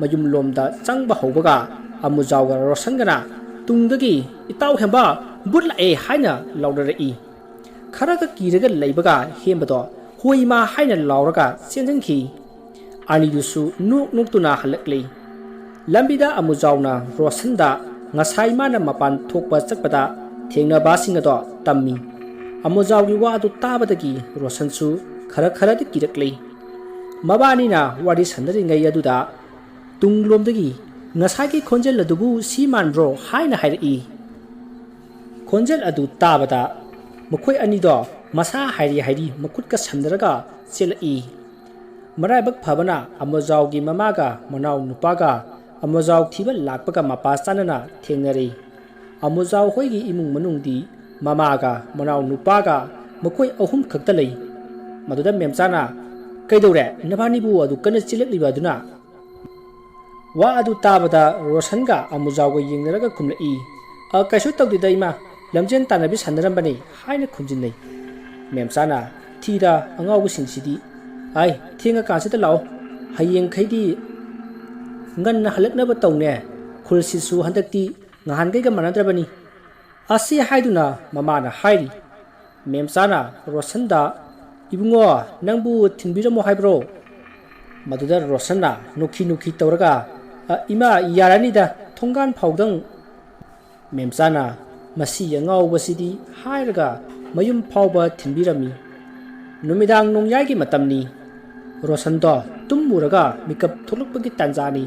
ꯃꯌꯨꯝꯂꯣꯝꯗ ꯆꯪꯕ ꯍꯧꯕꯒ ꯑꯃꯨꯖꯥꯎꯒ ꯔꯣꯁꯟꯒꯅ ꯇꯨꯡꯗꯒꯤ, "ꯏꯇꯥꯎ ꯍꯦꯝꯕ, ꯚꯨꯠ ꯂꯥꯛꯑꯦ" ꯍꯥꯏꯅ ꯂꯥꯎꯅꯔꯛꯏ꯫ ꯈꯔꯒ ꯀꯤꯔꯒ ꯂꯩꯕꯒ ꯍꯦꯝꯕꯗꯣ "ꯍꯣꯏ ꯏꯃꯥ" ꯍꯥꯏꯅ ꯂꯥꯎꯔꯒ ꯆꯦꯟꯁꯤꯟꯈꯤ꯫ ꯑꯅꯤꯗꯨꯁꯨ ꯅꯣꯛ ꯅꯣꯛꯇꯨꯅ ꯍꯜꯂꯛꯂꯤ꯫ ꯂꯝꯕꯤꯗ ꯑꯃꯨꯖꯥꯎꯅ ꯔꯣꯁꯟꯗ, ꯉꯁꯥꯏ ꯃꯥꯅ ꯃꯄꯥꯟ ꯊꯣꯛꯄ ꯆꯠꯄꯗ ꯊꯦꯡꯅꯕꯁꯤꯡ ꯑꯗꯣ ꯇꯝꯃꯤ꯫ ꯑꯃꯨꯖꯥꯎꯒꯤ ꯋꯥ ꯑꯗꯨ ꯇꯥꯕꯗꯒꯤ ꯔꯣꯁꯟꯁꯨ ꯈꯔ ꯈꯔꯗꯤ ꯀꯤꯔꯛꯂꯦ꯫ ꯃꯕꯥꯅꯤꯅ ꯋꯥꯔꯤ ꯁꯥꯟꯅꯔꯤꯉꯩ ꯑꯗꯨꯗ ꯇꯨꯡꯂꯣꯝꯗꯒꯤ "ꯉꯁꯥꯏꯒꯤ ꯈꯣꯟꯖꯦꯜ ꯑꯗꯨꯕꯨ ꯁꯤ ꯃꯥꯟꯕ꯭ꯔꯣ?" ꯍꯥꯏꯅ ꯍꯥꯏꯔꯛꯏ꯫ ꯈꯣꯟꯖꯦꯜ ꯑꯗꯨ ꯇꯥꯕꯗ ꯃꯈꯣꯏ ꯑꯅꯤꯗꯣ ꯃꯁꯥ ꯍꯥꯏꯔꯤ ꯍꯥꯏꯔꯤ ꯃꯈꯨꯠꯀ ꯁꯝꯅꯔꯒ ꯆꯦꯜꯂꯛꯏ꯫ ꯃꯔꯥꯏꯕꯛ ꯐꯕꯅ ꯑꯃꯨꯖꯥꯎꯒꯤ ꯃꯃꯥꯒ ꯃꯅꯥꯎ ꯅꯨꯄꯥꯒ ꯑꯃꯨꯖꯥꯎ ꯊꯤꯕ ꯂꯥꯛꯄꯒ ꯃꯄꯥ ꯆꯥꯅꯅ ꯊꯦꯡꯅꯔꯦ꯫ ꯑꯃꯨꯖꯥꯎ ꯍꯣꯏꯒꯤ ꯏꯃꯨꯡ ꯃꯅꯨꯡꯗꯤ ꯃꯃꯥꯒ ꯃꯅꯥꯎ ꯅꯨꯄꯥꯒ ꯃꯈꯣꯏ ꯑꯍꯨꯝ ꯈꯛꯇ ꯂꯩ꯫ ꯃꯗꯨꯗ ꯃꯦꯝꯆꯥꯅ, "ꯀꯩꯗꯧꯔꯦ? ꯅꯕꯥꯅꯤꯕꯨ ꯑꯗꯨ ꯀꯟꯅ ꯆꯦꯜꯂꯛꯂꯤꯕ ꯑꯗꯨꯅ?" ꯋꯥ ꯑꯗꯨ ꯇꯥꯕꯗ ꯔꯣꯁꯟꯒ ꯑꯃꯨꯖꯥꯎꯒ ꯌꯦꯡꯅꯔꯒ ꯈꯨꯝꯂꯛꯏ, "ꯑ, ꯀꯩꯁꯨ ꯇꯧꯗꯦꯗ ꯏꯃꯥ, ꯂꯝꯖꯦꯟ ꯇꯥꯟꯅꯕꯤ ꯁꯥꯟꯅꯔꯝꯕꯅꯤ" ꯍꯥꯏꯅ ꯈꯨꯝꯖꯤꯟꯅꯩ꯫ ꯃꯦꯝꯆꯥꯅ, "ꯊꯤꯗ ꯑꯉꯥꯎꯕꯁꯤꯡꯁꯤꯗꯤ꯫ ꯑꯥꯏ, ꯊꯦꯡꯉꯀꯥꯟꯁꯤꯗ ꯂꯥꯛꯑꯣ꯫ ꯍꯌꯦꯡꯈꯩꯗꯤ ꯉꯟꯅ ꯍꯜꯂꯛꯅꯕ ꯇꯧꯅꯦ꯫ ꯈꯨꯜꯁꯤꯁꯨ ꯍꯟꯗꯛꯇꯤ ꯅꯍꯥꯟꯈꯩꯒ ꯃꯥꯟꯅꯗ꯭ꯔꯕꯅꯤ"꯫ ꯑꯁꯤ ꯍꯥꯏꯗꯨꯅ ꯃꯃꯥꯅ ꯍꯥꯏꯔꯤ꯫ ꯃꯦꯝꯆꯥꯅ ꯔꯣꯁꯟꯗ, "ꯏꯕꯨꯡꯉꯣ, ꯅꯪꯕꯨ ꯊꯤꯟꯕꯤꯔꯝꯃꯣ ꯍꯥꯏꯕ꯭ꯔꯣ?" ꯃꯗꯨꯗ ꯔꯣꯁꯟꯅ ꯅꯣꯛꯈꯤ ꯅꯣꯛꯈꯤ ꯇꯧꯔꯒ, "ꯑ, ꯏꯃꯥ, ꯌꯥꯔꯅꯤꯗ, ꯊꯣꯡꯒꯥꯟ ꯐꯥꯎꯗꯪ"꯫ ꯃꯦꯝꯆꯥꯅ, "ꯃꯁꯤ ꯑꯉꯥꯎꯕꯁꯤꯗꯤ" ꯍꯥꯏꯔꯒ ꯃꯌꯨꯝ ꯐꯥꯎꯕ ꯊꯤꯟꯕꯤꯔꯝꯃꯤ꯫ ꯅꯨꯃꯤꯗꯥꯡ ꯅꯣꯡꯌꯥꯏꯒꯤ ꯃꯇꯝꯅꯤ꯫ ꯔꯣꯁꯟꯗꯣ ꯇꯨꯝꯃꯨꯔꯒ ꯃꯤꯀꯞ ꯊꯣꯛꯂꯛꯄꯒꯤ ꯇꯥꯟꯖꯥꯅꯤ꯫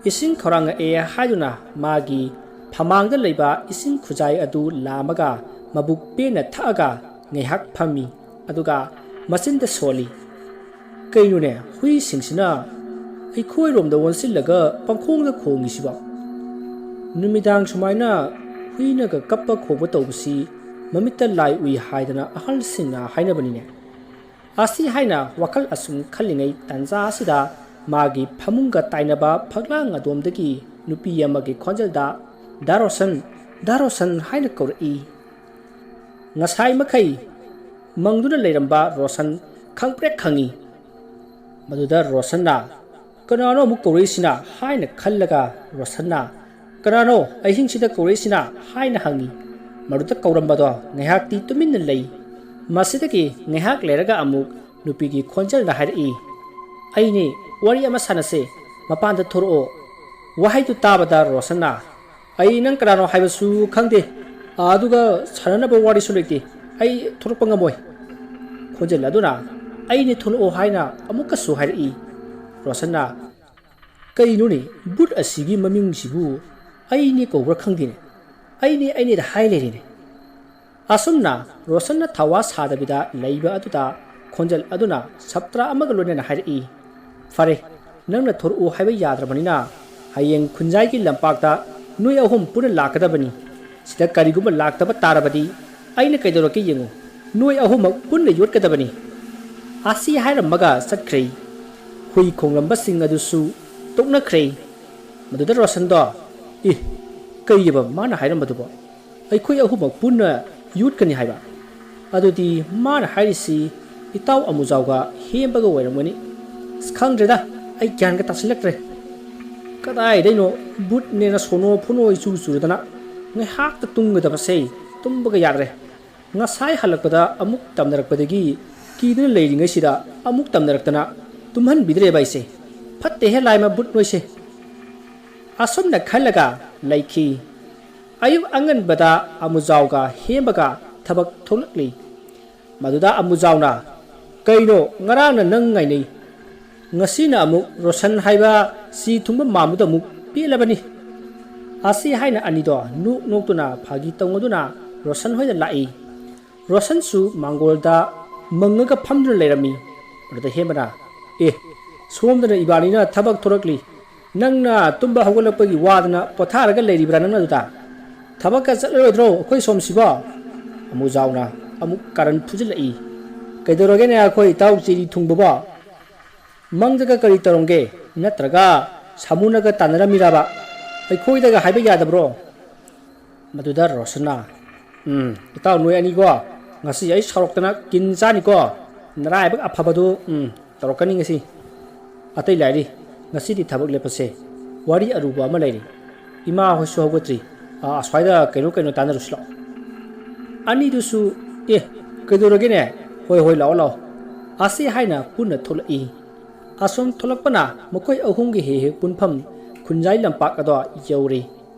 ꯏꯁꯤꯡ ꯈꯧꯔꯥꯡꯉꯛꯑꯦ ꯍꯥꯏꯗꯨꯅ ꯃꯥꯒꯤ ꯐꯃꯥꯡꯗ ꯂꯩꯕ ꯏꯁꯤꯡ ꯈꯨꯖꯥꯏ ꯑꯗꯨ ꯂꯥꯝꯃꯒ ꯃꯕꯨꯛ ꯄꯦꯟꯅ ꯊꯛꯑꯒ ꯉꯥꯏꯍꯥꯛ ꯐꯝꯃꯤ꯫ ꯑꯗꯨꯒ ꯃꯆꯤꯟꯗ ꯁꯣꯜꯂꯤ꯫ "ꯀꯩꯅꯣꯅꯦ, ꯍꯨꯏꯁꯤꯡꯁꯤꯅ ꯑꯩꯈꯣꯏꯔꯣꯝꯗ ꯑꯣꯟꯁꯤꯜꯂꯒ ꯄꯪꯈꯣꯡꯗ ꯈꯣꯡꯉꯤꯁꯤꯕꯣ? ꯅꯨꯃꯤꯗꯥꯡ ꯁꯨꯃꯥꯏꯅ ꯍꯨꯏꯅꯒ ꯀꯞꯄ ꯈꯣꯡꯕ ꯇꯧꯕꯁꯤ ꯃꯃꯤꯠꯇ ꯂꯥꯏ ꯎꯏ ꯍꯥꯏꯗꯅ ꯑꯍꯜꯁꯤꯡꯅ ꯍꯥꯏꯅꯕꯅꯤꯅꯦ"꯫ ꯑꯁꯤ ꯍꯥꯏꯅ ꯋꯥꯈꯜ ꯑꯁꯨꯝ ꯈꯜꯂꯤꯉꯩ ꯇꯥꯟꯖꯥ ꯑꯁꯤꯗ ꯃꯥꯒꯤ ꯐꯃꯨꯡꯒ ꯇꯥꯏꯅꯕ ꯐꯛꯂꯥꯡ ꯑꯗꯣꯝꯗꯒꯤ ꯅꯨꯄꯤ ꯑꯃꯒꯤ ꯈꯣꯟꯖꯦꯜꯗ, "ꯗꯥ ꯔꯣꯁꯟ, ꯗꯥ ꯔꯣꯁꯟ" ꯍꯥꯏꯅ ꯀꯧꯔꯛꯏ꯫ ꯉꯁꯥꯏ ꯃꯈꯩ ꯃꯪꯗꯨꯅ ꯂꯩꯔꯝꯕ ꯔꯣꯁꯟ ꯈꯪꯄ꯭ꯔꯦꯛ ꯈꯪꯉꯤ꯫ ꯃꯗꯨꯗ ꯔꯣꯁꯟꯅ, "ꯀꯅꯥꯅꯣ ꯑꯃꯨꯛ ꯀꯧꯔꯛꯏꯁꯤꯅ?" ꯍꯥꯏꯅ ꯈꯜꯂꯒ ꯔꯣꯁꯟꯅ, "ꯀꯅꯥꯅꯣ ꯑꯍꯤꯡꯁꯤꯗ ꯀꯧꯔꯛꯏꯁꯤꯅ?" ꯍꯥꯏꯅ ꯍꯪꯉꯤ꯫ ꯃꯗꯨꯗ ꯀꯧꯔꯝꯕꯗꯣ ꯉꯥꯏꯍꯥꯛꯇꯤ ꯇꯨꯃꯤꯟꯅ ꯂꯩ꯫ ꯃꯁꯤꯗꯒꯤ ꯉꯥꯏꯍꯥꯛ ꯂꯩꯔꯒ ꯑꯃꯨꯛ ꯅꯨꯄꯤꯒꯤ ꯈꯣꯟꯖꯦꯜꯅ ꯍꯥꯏꯔꯛꯏ, "ꯑꯩꯅꯦ, ꯋꯥꯔꯤ ꯑꯃ ꯁꯥꯟꯅꯁꯦ, ꯃꯄꯥꯟꯗ ꯊꯣꯔꯛꯑꯣ"꯫ ꯋꯥꯍꯩꯗꯨ ꯇꯥꯕꯗ ꯔꯣꯁꯟꯅ, "ꯑꯩ ꯅꯪ ꯀꯅꯥꯅꯣ ꯍꯥꯏꯕꯁꯨ ꯈꯪꯗꯦ, ꯑꯗꯨꯒ ꯁꯥꯟꯅꯅꯕ ꯋꯥꯔꯤꯁꯨ ꯂꯩꯇꯦ꯫ ꯑꯩ ꯊꯣꯛꯂꯛꯄ ꯉꯝꯃꯣꯏ"꯫ ꯈꯣꯟꯖꯦꯜ ꯑꯗꯨꯅ "ꯑꯩꯅꯦ, ꯊꯣꯛꯂꯛꯑꯣ" ꯍꯥꯏꯅ ꯑꯃꯨꯛꯀꯁꯨ ꯍꯥꯏꯔꯛꯏ꯫ ꯔꯣꯁꯟꯅ "ꯀꯩꯅꯣꯅꯦ, ꯕꯨꯠ ꯑꯁꯤꯒꯤ ꯃꯃꯤꯡꯁꯤꯕꯨ ꯑꯩꯅꯦ ꯀꯧꯕ꯭ꯔꯥ ꯈꯪꯗꯦꯅꯦ꯫ ꯑꯩꯅꯦ, ꯑꯩꯅꯦꯗ ꯍꯥꯏ ꯂꯩꯔꯦꯅꯦ"꯫ ꯑꯁꯨꯝꯅ ꯔꯣꯁꯟꯅ ꯊꯋꯥ ꯁꯥꯗꯕꯤꯗ ꯂꯩꯕ ꯑꯗꯨꯗ ꯈꯣꯟꯖꯦꯜ ꯑꯗꯨꯅ ꯁꯞꯇ꯭ꯔꯥ ꯑꯃꯒ ꯂꯣꯏꯅꯅ ꯍꯥꯏꯔꯛꯏ, "ꯐꯔꯦ, ꯅꯪꯅ ꯊꯣꯔꯛꯎ ꯍꯥꯏꯕ ꯌꯥꯗ꯭ꯔꯕꯅꯤꯅ ꯍꯌꯦꯡ ꯈꯨꯟꯖꯥꯏꯒꯤ ꯂꯝꯄꯥꯛꯇ ꯅꯣꯏ ꯑꯍꯨꯝ ꯄꯨꯟꯅ ꯂꯥꯛꯀꯗꯕꯅꯤ꯫ ꯁꯤꯗ ꯀꯔꯤꯒꯨꯝꯕ ꯂꯥꯛꯇꯕ ꯇꯥꯔꯕꯗꯤ ꯑꯩꯅ ꯀꯩꯗꯧꯔꯛꯀꯦ ꯌꯦꯡꯉꯨ꯫ ꯅꯣꯏ ꯑꯍꯨꯝꯃꯛ ꯄꯨꯟꯅ ꯌꯣꯠꯀꯗꯕꯅꯤ"꯫ ꯑꯁꯤ ꯍꯥꯏꯔꯝꯃꯒ ꯆꯠꯈ꯭ꯔꯦ꯫ ꯍꯨꯏ ꯈꯣꯡꯂꯝꯕꯁꯤꯡ ꯑꯗꯨꯁꯨ ꯇꯣꯛꯅꯈ꯭ꯔꯦ꯫ ꯃꯗꯨꯗ ꯔꯣꯁꯟꯗꯣ, "ꯑꯦ, ꯀꯩꯑꯕ ꯃꯥꯅ ꯍꯥꯏꯔꯝꯕꯗꯨꯕꯣ? ꯑꯩꯈꯣꯏ ꯑꯍꯨꯝꯃꯛ ꯄꯨꯟꯅ ꯌꯣꯠꯀꯅꯤ ꯍꯥꯏꯕ? ꯑꯗꯨꯗꯤ ꯃꯥꯅ ꯍꯥꯏꯔꯤꯁꯤ ꯏꯇꯥꯎ ꯑꯃꯨꯖꯥꯎꯒ ꯍꯦꯝꯕꯒ ꯑꯣꯏꯔꯝꯒꯅꯤ꯫ ꯑꯁ, ꯈꯪꯗ꯭ꯔꯦꯗ, ꯑꯩ ꯒ꯭ꯌꯥꯟꯒ ꯇꯥꯁꯤꯜꯂꯛꯇ꯭ꯔꯦ꯫ ꯀꯗꯥꯏꯗꯩꯅꯣ ꯕꯨꯠꯅꯦꯅ ꯁꯣꯅꯣ ꯐꯣꯅꯣ ꯏꯆꯨ ꯆꯨꯔꯗꯅ ꯉꯥꯏꯍꯥꯛꯇ ꯇꯨꯝꯒꯗꯕꯁꯦ ꯇꯨꯝꯕꯒ ꯌꯥꯗ꯭ꯔꯦ꯫ ꯉꯁꯥꯏ ꯍꯜꯂꯛꯄꯗ ꯑꯃꯨꯛ ꯇꯝꯅꯔꯛꯄꯗꯒꯤ ꯀꯤꯗꯨꯅ ꯂꯩꯔꯤꯉꯩꯁꯤꯗ ꯑꯃꯨꯛ ꯇꯝꯅꯔꯛꯇꯅ ꯇꯨꯝꯍꯟꯕꯤꯗ꯭ꯔꯦꯕ ꯑꯩꯁꯦ꯫ ꯐꯠꯇꯦꯍꯦ ꯂꯥꯏꯃ ꯕꯨꯠ ꯅꯣꯏꯁꯦ"꯫ ꯑꯁꯨꯝꯅ ꯈꯜꯂꯒ ꯂꯩꯈꯤ꯫ ꯑꯌꯨꯛ ꯑꯉꯟꯕꯗ ꯑꯃꯨꯖꯥꯎꯒ ꯍꯦꯝꯕꯒ ꯊꯕꯛ ꯊꯣꯛꯂꯛꯂꯤ꯫ ꯃꯗꯨꯗ ꯑꯃꯨꯖꯥꯎꯅ, "ꯀꯩꯅꯣ, ꯉꯔꯥꯡꯅ ꯅꯪ ꯉꯥꯏꯅꯩ, ꯉꯁꯤꯅ ꯑꯃꯨꯛ ꯔꯣꯁꯟ ꯍꯥꯏꯕ ꯁꯤ ꯊꯨꯡꯕ ꯃꯥꯟꯕꯗꯣ ꯑꯃꯨꯛ ꯄꯦꯜꯂꯕꯅꯤ"꯫ ꯑꯁꯤ ꯍꯥꯏꯅ ꯑꯅꯤꯗꯣ ꯅꯣꯛ ꯅꯣꯛꯇꯨꯅ ꯐꯥꯒꯤ ꯇꯧꯅꯗꯨꯅ ꯔꯣꯁꯟ ꯍꯣꯏꯗ ꯂꯥꯛꯏ꯫ ꯔꯣꯁꯟꯁꯨ ꯃꯥꯡꯒꯣꯜꯗ ꯃꯪꯉꯒ ꯐꯝꯗꯨꯅ ꯂꯩꯔꯝꯃꯤ꯫ ꯑꯗꯨꯗ ꯍꯦꯝꯕꯅ, "ꯑꯦ, ꯁꯣꯝꯗꯅ ꯏꯕꯥꯅꯤꯅ ꯊꯕꯛ ꯊꯣꯔꯛꯂꯤ, ꯅꯪꯅ ꯇꯨꯝꯕ ꯍꯧꯒꯠꯂꯛꯄꯒꯤ ꯋꯥꯗꯅ ꯄꯣꯊꯥꯔꯒ ꯂꯩꯔꯤꯕ꯭ꯔꯥ ꯅꯪꯅ ꯑꯗꯨꯗ? ꯊꯕꯛꯀ ꯆꯠꯂꯔꯣꯏꯗ꯭ꯔꯣ ꯑꯩꯈꯣꯏ ꯁꯣꯝꯁꯤꯕꯣ?" ꯑꯃꯨꯖꯥꯎꯅ ꯑꯃꯨꯛ ꯀꯥꯔꯟ ꯐꯨꯖꯤꯜꯂꯛꯏ꯫ "ꯀꯩꯗꯧꯔꯒꯦꯅꯦ ꯑꯩꯈꯣꯏ ꯏꯇꯥꯎ ꯆꯦꯔꯤ ꯊꯨꯡꯕꯕꯣ? ꯃꯪꯗꯒ ꯀꯔꯤ ꯇꯧꯔꯝꯒꯦ? ꯅꯠꯇ꯭ꯔꯒ ꯁꯥꯃꯨꯅꯒ ꯇꯥꯟꯅꯔꯝꯃꯤꯔꯕ? ꯑꯩꯈꯣꯏꯗꯒ ꯍꯥꯏꯕ ꯌꯥꯗꯕ꯭ꯔꯣ?" ꯃꯗꯨꯗ ꯔꯣꯁꯟꯅ, "ꯎꯝ, ꯏꯇꯥꯎ ꯅꯣꯏ ꯑꯅꯤꯀꯣ, ꯉꯁꯤ ꯑꯩ ꯁꯥꯎꯔꯛꯇꯅ ꯀꯤꯟ ꯆꯥꯅꯤꯀꯣ꯫ ꯅꯔꯥꯏꯕꯛ ꯑꯐꯕꯗꯨ, ꯎꯝ, ꯇꯧꯔꯛꯀꯅꯤ ꯉꯁꯤ꯫ ꯑꯇꯩ ꯂꯥꯏꯔꯤ, ꯉꯁꯤꯗꯤ ꯊꯕꯛ ꯂꯦꯞꯄꯁꯦ꯫ ꯋꯥꯔꯤ ꯑꯔꯨꯕ ꯑꯃ ꯂꯩꯔꯤ꯫ ꯏꯃꯥ ꯍꯣꯏꯁꯨ ꯍꯧꯒꯠꯇ꯭ꯔꯤ꯫ ꯑꯥ, ꯑꯁ꯭ꯋꯥꯏꯗ ꯀꯩꯅꯣ ꯀꯩꯅꯣ ꯇꯥꯟꯅꯔꯨꯁꯤ ꯂꯥꯛꯑꯣ"꯫ ꯑꯅꯤꯗꯨꯁꯨ, "ꯑꯦ, ꯀꯩꯗꯧꯔꯒꯦꯅꯦ? ꯍꯣꯏ, ꯍꯣꯏ, ꯂꯥꯛꯑꯣ, ꯂꯥꯛꯑꯣ"꯫ ꯑꯁꯤ ꯍꯥꯏꯅ ꯄꯨꯟꯅ ꯊꯣꯛꯂꯛꯏ꯫ ꯑꯁꯨꯝ ꯊꯣꯛꯂꯛꯄꯅ ꯃꯈꯣꯏ ꯑꯍꯨꯝꯒꯤ ꯍꯦꯛ ꯍꯦꯛ ꯄꯨꯟꯐꯝ ꯈꯨꯟꯖꯥꯏ ꯂꯝꯄꯥꯛ ꯑꯗꯣ ꯌꯧꯔꯦ꯫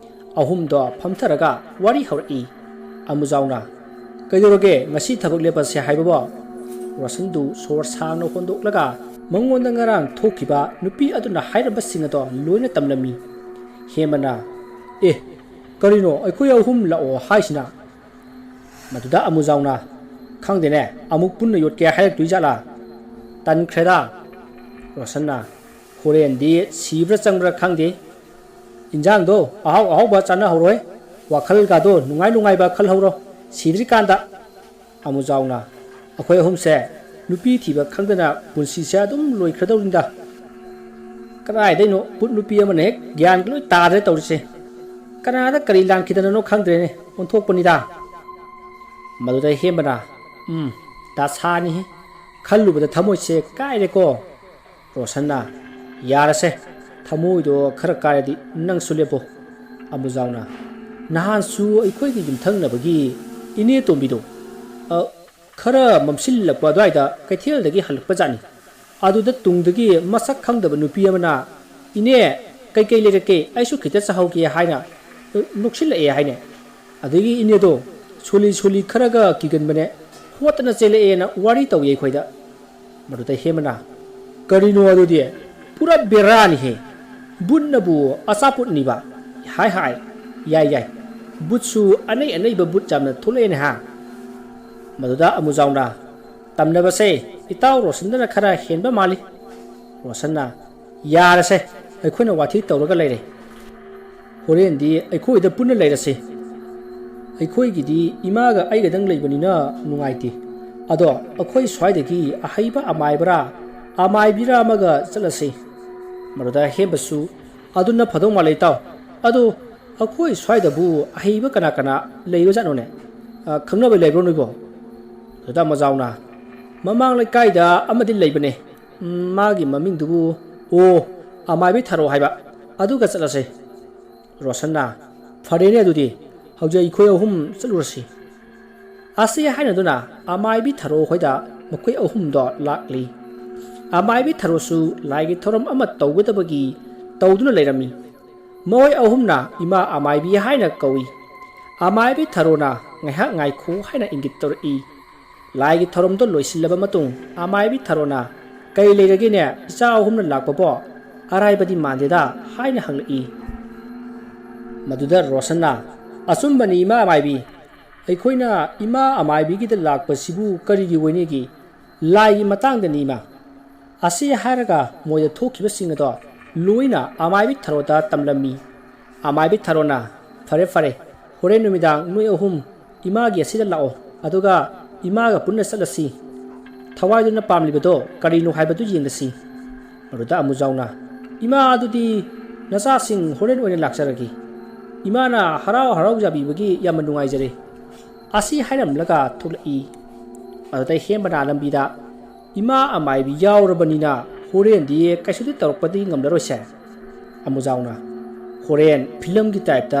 ꯑꯍꯨꯝꯗꯣ ꯐꯝꯊꯔꯒ ꯋꯥꯔꯤ ꯍꯧꯔꯛꯏ꯫ ꯑꯃꯨꯖꯥꯎꯅ, "ꯀꯩꯗꯧꯔꯒꯦ, ꯉꯁꯤ ꯊꯕꯛ ꯂꯦꯞꯄꯁꯦ ꯍꯥꯏꯕꯕꯣ?" ꯔꯣꯁꯟꯗꯨ ꯁꯣꯔ ꯁꯥꯡꯅ ꯍꯣꯟꯗꯣꯛꯂꯒ ꯃꯉꯣꯟꯗ ꯉꯔꯥꯡ ꯊꯣꯛꯈꯤꯕ ꯅꯨꯄꯤ ꯑꯗꯨꯅ ꯍꯥꯏꯔꯝꯕꯁꯤꯡ ꯑꯗꯣ ꯂꯣꯏꯅ ꯇꯝꯂꯝꯃꯤ꯫ ꯍꯦꯃꯅ, "ꯑꯦ, ꯀꯔꯤꯅꯣ ꯑꯩꯈꯣꯏ ꯑꯍꯨꯝ ꯂꯥꯛꯑꯣ ꯍꯥꯏꯁꯤꯅ?" ꯃꯗꯨꯗ ꯑꯃꯨꯖꯥꯎꯅ, "ꯈꯪꯗꯦꯅꯦ, ꯑꯃꯨꯛ ꯄꯨꯟꯅ ꯌꯣꯠꯀꯦ ꯍꯥꯏꯔꯛꯇꯣꯏ ꯖꯥꯠꯂꯥ? ꯇꯟꯈ꯭ꯔꯦꯗ꯫" ꯔꯣꯁꯟꯅ, "ꯍꯣꯔꯦꯟꯗꯤ ꯁꯤꯕ꯭ꯔꯥ ꯆꯪꯕ꯭ꯔꯥ ꯈꯪꯗꯦ꯫ ꯏꯟꯖꯥꯡꯗꯣ ꯑꯍꯥꯎ ꯑꯍꯥꯎꯕ ꯆꯥꯅꯍꯧꯔꯣꯏ, ꯋꯥꯈꯜꯒꯗꯣ ꯅꯨꯡꯉꯥꯏ ꯅꯨꯡꯉꯥꯏꯕ ꯈꯜꯍꯧꯔꯣ ꯁꯤꯗ꯭ꯔꯤꯀꯥꯟꯗ꯫" ꯑꯃꯨꯖꯥꯎꯅ, "ꯑꯩꯈꯣꯏ ꯑꯍꯨꯝꯁꯦ ꯅꯨꯄꯤ ꯊꯤꯕ ꯈꯪꯗꯅ ꯄꯨꯟꯁꯤꯁꯦ ꯑꯗꯨꯝ ꯂꯣꯏꯈ꯭ꯔꯗꯧꯔꯤꯗ꯫ ꯀꯗꯥꯏꯗꯩꯅꯣ ꯄꯨꯠ ꯅꯨꯄꯤ ꯑꯃꯅ ꯍꯦꯛ ꯒ꯭ꯌꯥꯟꯒ ꯂꯣꯏ ꯇꯥꯗ꯭ꯔꯦ ꯇꯧꯔꯤꯁꯦ꯫ ꯀꯅꯥꯗ ꯀꯔꯤ ꯂꯥꯟꯈꯤꯗꯅꯅꯣ ꯈꯪꯗ꯭ꯔꯦꯅꯦ, ꯑꯣꯟꯊꯣꯛꯄꯅꯤꯗ꯫" ꯃꯗꯨꯗ ꯍꯦꯝꯕꯅ, "ꯎꯝ, ꯗꯁꯥꯅꯤꯍꯦ, ꯈꯜꯂꯨꯕꯗ ꯊꯃꯣꯏꯁꯦ ꯀꯥꯏꯔꯦꯀꯣ꯫" ꯔꯣꯁꯟꯅ, "ꯌꯥꯔꯁꯦ, ꯊꯃꯣꯏꯗꯣ ꯈꯔ ꯀꯥꯏꯔꯗꯤ ꯅꯪꯁꯨ ꯂꯦꯞꯄꯣ꯫" ꯑꯃꯨꯖꯥꯎꯅ, "ꯅꯍꯥꯟꯁꯨ ꯑꯩꯈꯣꯏꯒꯤ ꯌꯨꯝꯊꯪꯅꯕꯒꯤ ꯏꯅꯦ ꯇꯣꯝꯕꯤꯗꯣ, ꯑ, ꯈꯔ ꯃꯝꯁꯤꯜꯂꯛꯄ ꯑꯗꯨꯋꯥꯏꯗ ꯀꯩꯊꯦꯜꯗꯒꯤ ꯍꯜꯂꯛꯄ ꯖꯥꯠꯅꯤ꯫ ꯑꯗꯨꯗ ꯇꯨꯡꯗꯒꯤ ꯃꯁꯛ ꯈꯪꯗꯕ ꯅꯨꯄꯤ ꯑꯃꯅ, 'ꯏꯅꯦ, ꯀꯩꯀꯩ ꯂꯩꯔꯛꯀꯦ? ꯑꯩꯁꯨ ꯈꯤꯇ ꯆꯥꯍꯧꯒꯦ,' ꯍꯥꯏꯅ ꯅꯣꯛꯁꯤꯜꯂꯛꯑꯦ ꯍꯥꯏꯅꯦ꯫ ꯑꯗꯒꯤ ꯏꯅꯦꯗꯣ ꯁꯣꯂꯤ ꯁꯣꯂꯤ ꯈꯔꯒ ꯀꯤꯒꯟꯕꯅꯦ, ꯍꯣꯠꯇꯅ ꯆꯦꯜꯂꯛꯑꯦꯅ ꯋꯥꯔꯤ ꯇꯧꯏ ꯑꯩꯈꯣꯏꯗ꯫" ꯃꯗꯨꯗ ꯍꯦꯃꯅ, "ꯀꯔꯤꯅꯣ ꯑꯗꯨꯗꯤ? ꯄꯨꯔꯥ ꯕꯦꯔꯥꯅꯤꯍꯦ꯫ ꯕꯨꯠꯅꯕꯨ ꯑꯆꯥꯄꯣꯠꯅꯤꯕ꯫ ꯍꯥꯏ ꯍꯥꯏ꯫ ꯌꯥꯏ ꯌꯥꯏ꯫ ꯕꯨꯠꯁꯨ ꯑꯅꯩ ꯑꯅꯩꯕ ꯕꯨꯠ ꯌꯥꯝꯅ ꯊꯣꯛꯂꯛꯑꯦꯅꯦ ꯍꯥ?" ꯃꯗꯨꯗ ꯑꯃꯨꯖꯥꯎꯅ, "ꯇꯝꯅꯕꯁꯦ ꯏꯇꯥꯎ ꯔꯣꯁꯟꯗꯅ ꯈꯔ ꯍꯦꯟꯕ ꯃꯥꯜꯂꯤ꯫" ꯔꯣꯁꯟꯅ, "ꯌꯥꯔꯁꯦ, ꯑꯩꯈꯣꯏꯅ ꯋꯥꯊꯤ ꯇꯧꯔꯒ ꯂꯩꯔꯦ꯫ ꯍꯣꯔꯦꯟꯗꯤ ꯑꯩꯈꯣꯏꯗ ꯄꯨꯟꯅ ꯂꯩꯔꯁꯤ꯫ ꯑꯩꯈꯣꯏꯒꯤꯗꯤ ꯏꯃꯥꯒ ꯑꯩꯒꯗꯪ ꯂꯩꯕꯅꯤꯅ ꯅꯨꯡꯉꯥꯏꯇꯦ꯫ ꯑꯗꯣ ꯑꯩꯈꯣꯏ ꯁ꯭ꯋꯥꯏꯗꯒꯤ ꯑꯍꯩꯕ ꯑꯃꯥꯏꯕꯔꯥ, ꯑꯃꯥꯏꯕꯤꯔꯥ ꯑꯃꯒ ꯆꯠꯂꯁꯤ꯫" ꯃꯗꯨꯗ ꯍꯦꯝꯕꯁꯨ, "ꯑꯗꯨꯅ ꯐꯗꯧ ꯃꯥꯜꯂꯦ ꯏꯇꯥꯎ꯫ ꯑꯗꯣ ꯑꯩꯈꯣꯏ ꯁ꯭ꯋꯥꯏꯗꯕꯨ ꯑꯍꯩꯕ ꯀꯅꯥ ꯀꯅꯥ ꯂꯩꯕꯖꯥꯠꯅꯣꯅꯦ? ꯑ, ꯈꯪꯅꯕ ꯂꯩꯕ꯭ꯔꯣ ꯅꯣꯏꯕꯣ?" ꯑꯗꯨꯗ ꯃꯖꯥꯎꯅ, "ꯃꯃꯥꯡ ꯂꯩꯀꯥꯏꯗ ꯑꯃꯗꯤ ꯂꯩꯕꯅꯦ꯫ ꯎꯝ, ꯃꯥꯒꯤ ꯃꯃꯤꯡꯗꯨꯕꯨ, ꯑꯣ, ꯑꯃꯥꯏꯕꯤ ꯊꯥꯔꯣ ꯍꯥꯏꯕ꯫ ꯑꯗꯨꯒ ꯆꯠꯂꯁꯦ꯫" ꯔꯣꯁꯟꯅ, "ꯐꯔꯦꯅꯦ ꯑꯗꯨꯗꯤ, ꯍꯧꯖꯤꯛ ꯑꯩꯈꯣꯏ ꯑꯍꯨꯝ ꯆꯠꯂꯨꯔꯁꯤ꯫" ꯑꯁꯤ ꯍꯥꯏꯅꯗꯨꯅ ꯑꯃꯥꯏꯕꯤ ꯊꯥꯔꯣ ꯍꯣꯏꯗ ꯃꯈꯣꯏ ꯑꯍꯨꯝꯗꯣ ꯂꯥꯛꯂꯤ꯫ ꯑꯃꯥꯏꯕꯤ ꯊꯥꯔꯣꯁꯨ ꯂꯥꯏꯒꯤ ꯊꯧꯔꯝ ꯑꯃ ꯇꯧꯒꯗꯕꯒꯤ ꯇꯧꯗꯨꯅ ꯂꯩꯔꯝꯃꯤ꯫ ꯃꯈꯣꯏ ꯑꯍꯨꯝꯅ ꯏꯃꯥ ꯑꯃꯥꯏꯕꯤ ꯍꯥꯏꯅ ꯀꯧꯏ꯫ ꯑꯃꯥꯏꯕꯤ ꯊꯔꯣꯅ ꯉꯥꯏꯍꯥꯛ ꯉꯥꯏꯈꯣ ꯍꯥꯏꯅ ꯏꯪꯒꯤꯠ ꯇꯧꯔꯛꯏ꯫ ꯂꯥꯏꯒꯤ ꯊꯧꯔꯝꯗꯣ ꯂꯣꯏꯁꯤꯜꯂꯕ ꯃꯇꯨꯡ ꯑꯃꯥꯏꯕꯤ ꯊꯔꯣꯅ, "ꯀꯔꯤ ꯂꯩꯔꯒꯦꯅꯦ, ꯏꯆꯥ ꯑꯍꯨꯝꯅ ꯂꯥꯛꯄꯕꯣ? ꯑꯔꯥꯏꯕꯗꯤ ꯃꯥꯟꯗꯦꯗ" ꯍꯥꯏꯅ ꯍꯪꯂꯛꯏ꯫ ꯃꯗꯨꯗ ꯔꯣꯁꯟꯅ, "ꯑꯆꯨꯝꯕꯅꯤ ꯏꯃꯥ ꯑꯃꯥꯏꯕꯤ, ꯑꯩꯈꯣꯏꯅ ꯏꯃꯥ ꯑꯃꯥꯏꯕꯤꯒꯤꯗ ꯂꯥꯛꯄꯁꯤꯕꯨ ꯀꯔꯤꯒꯤ ꯑꯣꯏꯅꯤꯒꯤ? ꯂꯥꯏꯒꯤ ꯃꯇꯥꯡꯗꯅꯤ ꯏꯃꯥ"꯫ ꯑꯁꯤ ꯍꯥꯏꯔꯒ ꯃꯣꯏꯗ ꯊꯣꯛꯈꯤꯕꯁꯤꯡ ꯑꯗꯣ ꯂꯣꯏꯅ ꯑꯃꯥꯏꯕꯤ ꯊꯔꯣꯗ ꯇꯝꯂꯝꯃꯤ꯫ ꯑꯃꯥꯏꯕꯤ ꯊꯔꯣꯅ, "ꯐꯔꯦ ꯐꯔꯦ, ꯍꯣꯔꯦꯟ ꯅꯨꯃꯤꯗꯥꯡ ꯅꯣꯏ ꯑꯍꯨꯝ ꯏꯃꯥꯒꯤ ꯑꯁꯤꯗ ꯂꯥꯛꯑꯣ, ꯑꯗꯨꯒ ꯏꯃꯥꯒ ꯄꯨꯟꯅ ꯆꯠꯂꯁꯤ꯫ ꯊꯋꯥꯏꯗꯨꯅ ꯄꯥꯝꯂꯤꯕꯗꯣ ꯀꯔꯤꯅꯣ ꯍꯥꯏꯕꯗꯨ ꯌꯦꯡꯂꯁꯤ"꯫ ꯃꯗꯨꯗ ꯑꯃꯨꯖꯥꯎꯅ, "ꯏꯃꯥ, ꯑꯗꯨꯗꯤ ꯅꯆꯥꯁꯤꯡ ꯍꯣꯔꯦꯟ ꯑꯣꯏꯅ ꯂꯥꯛꯆꯔꯒꯦ꯫ ꯏꯃꯥꯅ ꯍꯔꯥꯎ ꯍꯔꯥꯎ ꯌꯥꯕꯤꯕꯒꯤ ꯌꯥꯝꯅ ꯅꯨꯡꯉꯥꯏꯖꯔꯦ"꯫ ꯑꯁꯤ ꯍꯥꯏꯔꯝꯂꯒ ꯊꯣꯛꯂꯛꯏ꯫ ꯑꯗꯨꯗ ꯍꯦꯝꯕꯅ ꯂꯝꯕꯤꯗ, "ꯏꯃꯥ ꯑꯃꯥꯏꯕꯤ ꯌꯥꯎꯔꯕꯅꯤꯅ ꯍꯣꯔꯦꯟꯗꯤ ꯀꯩꯁꯨꯗꯤ ꯇꯧꯔꯛꯄꯗꯤ ꯉꯝꯂꯔꯣꯏꯁꯦ"꯫ ꯑꯃꯨꯖꯥꯎꯅ, "ꯍꯣꯔꯦꯟ ꯐꯤꯂꯝꯒꯤ ꯇꯥꯏꯞꯇ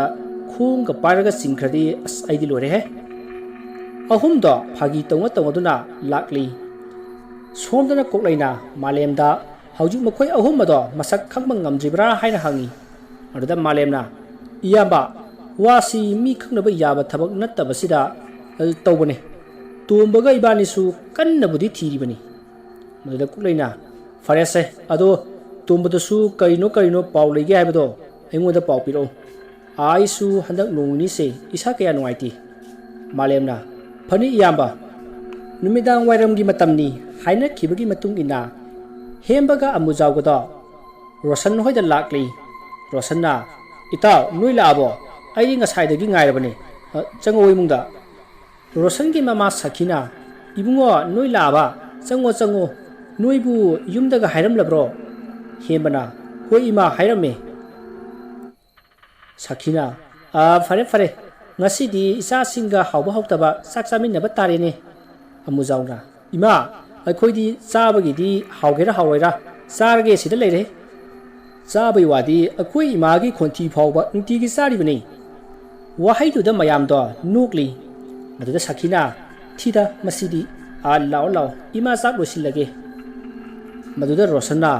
ꯈꯣꯡꯒ ꯄꯥꯏꯔꯒ ꯆꯤꯡꯈ꯭ꯔꯗꯤ ꯑꯁ ꯑꯩꯗꯤ ꯂꯣꯏꯔꯦꯍꯦ"꯫ ꯑꯍꯨꯝꯗꯣ ꯐꯥꯒꯤ ꯇꯧꯅ ꯇꯧꯅꯗꯨꯅ ꯂꯥꯛꯂꯤ꯫ ꯁꯣꯝꯗꯅ ꯀꯣꯛꯂꯩꯅ ꯃꯥꯂꯦꯝꯗ ꯍꯧꯖꯤꯛ ꯃꯈꯣꯏ ꯑꯍꯨꯝ ꯑꯗꯣ ꯃꯁꯛ ꯈꯪꯕ ꯉꯝꯗ꯭ꯔꯤꯕ꯭ꯔꯥ ꯍꯥꯏꯅ ꯍꯪꯉꯤ꯫ ꯑꯗꯨꯗ ꯃꯥꯂꯦꯝꯅ, "ꯏꯌꯥꯝꯕ, ꯋꯥꯁꯤ ꯃꯤ ꯈꯪꯅꯕ ꯌꯥꯕ ꯊꯕꯛ ꯅꯠꯇꯕꯁꯤꯗ ꯇꯧꯕꯅꯦ꯫ ꯇꯣꯝꯕꯒ ꯏꯕꯥꯅꯤꯁꯨ ꯀꯟꯅꯕꯨꯗꯤ ꯊꯤꯔꯤꯕꯅꯤ"꯫ ꯃꯗꯨꯗ ꯀꯣꯛꯂꯩꯅ, "ꯐꯔꯦꯁꯦ, ꯑꯗꯣ ꯇꯣꯝꯕꯗꯁꯨ ꯀꯔꯤꯅꯣ ꯀꯔꯤꯅꯣ ꯄꯥꯎ ꯂꯩꯒꯦ ꯍꯥꯏꯕꯗꯣ ꯑꯩꯉꯣꯟꯗ ꯄꯥꯎ ꯄꯤꯔꯛꯎ꯫ ꯑꯩꯁꯨ ꯍꯟꯗꯛ ꯅꯣꯡ ꯅꯤꯅꯤꯁꯦ ꯏꯁꯥ ꯀꯌꯥ ꯅꯨꯡꯉꯥꯏꯇꯦ"꯫ ꯃꯥꯂꯦꯝꯅ, "ꯐꯅꯤ ꯏꯌꯥꯝꯕ, ꯅꯨꯃꯤꯗꯥꯡ ꯋꯥꯏꯔꯝꯒꯤ ꯃꯇꯝꯅꯤ" ꯍꯥꯏꯅꯈꯤꯕꯒꯤ ꯃꯇꯨꯡ ꯏꯟꯅ ꯍꯦꯝꯕꯒ ꯑꯃꯨꯖꯥꯎꯒꯗꯣ ꯔꯣꯁꯟ ꯍꯣꯏꯗ ꯂꯥꯛꯂꯤ꯫ ꯔꯣꯁꯟꯅ, "ꯏꯇꯥꯎ, ꯅꯣꯏ ꯂꯥꯛꯑꯕꯣ? ꯑꯩꯗꯤ ꯉꯁꯥꯏꯗꯒꯤ ꯉꯥꯏꯔꯕꯅꯦ꯫ ꯑ, ꯆꯪꯉꯛꯑꯣ ꯏꯃꯨꯡꯗ"꯫ ꯔꯣꯁꯟꯒꯤ ꯃꯃꯥ ꯁꯈꯤꯅ, "ꯏꯕꯨꯡꯉꯣ, ꯅꯣꯏ ꯂꯥꯛꯑꯕ? ꯆꯪꯉꯣ, ꯆꯪꯉꯣ꯫ ꯅꯣꯏꯕꯨ ꯌꯨꯝꯗꯒ ꯍꯥꯏꯔꯝꯂꯕ꯭ꯔꯣ?" ꯍꯦꯝꯕꯅ, "ꯍꯣꯏ ꯏꯃꯥ, ꯍꯥꯏꯔꯝꯃꯦ"꯫ ꯁꯈꯤꯅ, "ꯑ, ꯐꯔꯦ, ꯐꯔꯦ꯫ ꯉꯁꯤꯗꯤ ꯏꯆꯥꯁꯤꯡꯒ ꯍꯥꯎꯕ ꯍꯥꯎꯇꯕ ꯆꯥꯛ ꯆꯥꯃꯤꯟꯅꯕ ꯇꯥꯔꯦꯅꯦ"꯫ ꯑꯃꯨꯖꯥꯎꯅ, "ꯏꯃꯥ, ꯑꯩꯈꯣꯏꯗꯤ ꯆꯥꯕꯒꯤꯗꯤ ꯍꯥꯎꯒꯦꯔꯥ ꯍꯥꯎꯔꯣꯏꯔꯥ ꯆꯥꯔꯒꯦ ꯁꯤꯗ ꯂꯩꯔꯦ꯫ ꯆꯥꯕꯒꯤ ꯋꯥꯗꯤ ꯑꯩꯈꯣꯏ ꯏꯃꯥꯒꯤ ꯈꯣꯟꯊꯤ ꯐꯥꯎꯕ ꯅꯨꯡꯇꯤꯒꯤ ꯆꯥꯔꯤꯕꯅꯤ"꯫ ꯋꯥꯍꯩꯗꯨꯗ ꯃꯌꯥꯝꯗꯣ ꯅꯣꯛꯂꯤ꯫ ꯃꯗꯨꯗ ꯁꯈꯤꯅ, "ꯊꯤꯗ ꯃꯁꯤꯗꯤ꯫ ꯑꯥ, ꯂꯥꯛꯑꯣ, ꯂꯥꯛꯑꯣ, ꯏꯃꯥ ꯆꯥꯛ ꯂꯣꯏꯁꯤꯜꯂꯒꯦ"꯫ ꯃꯗꯨꯗ ꯔꯣꯁꯟꯅ,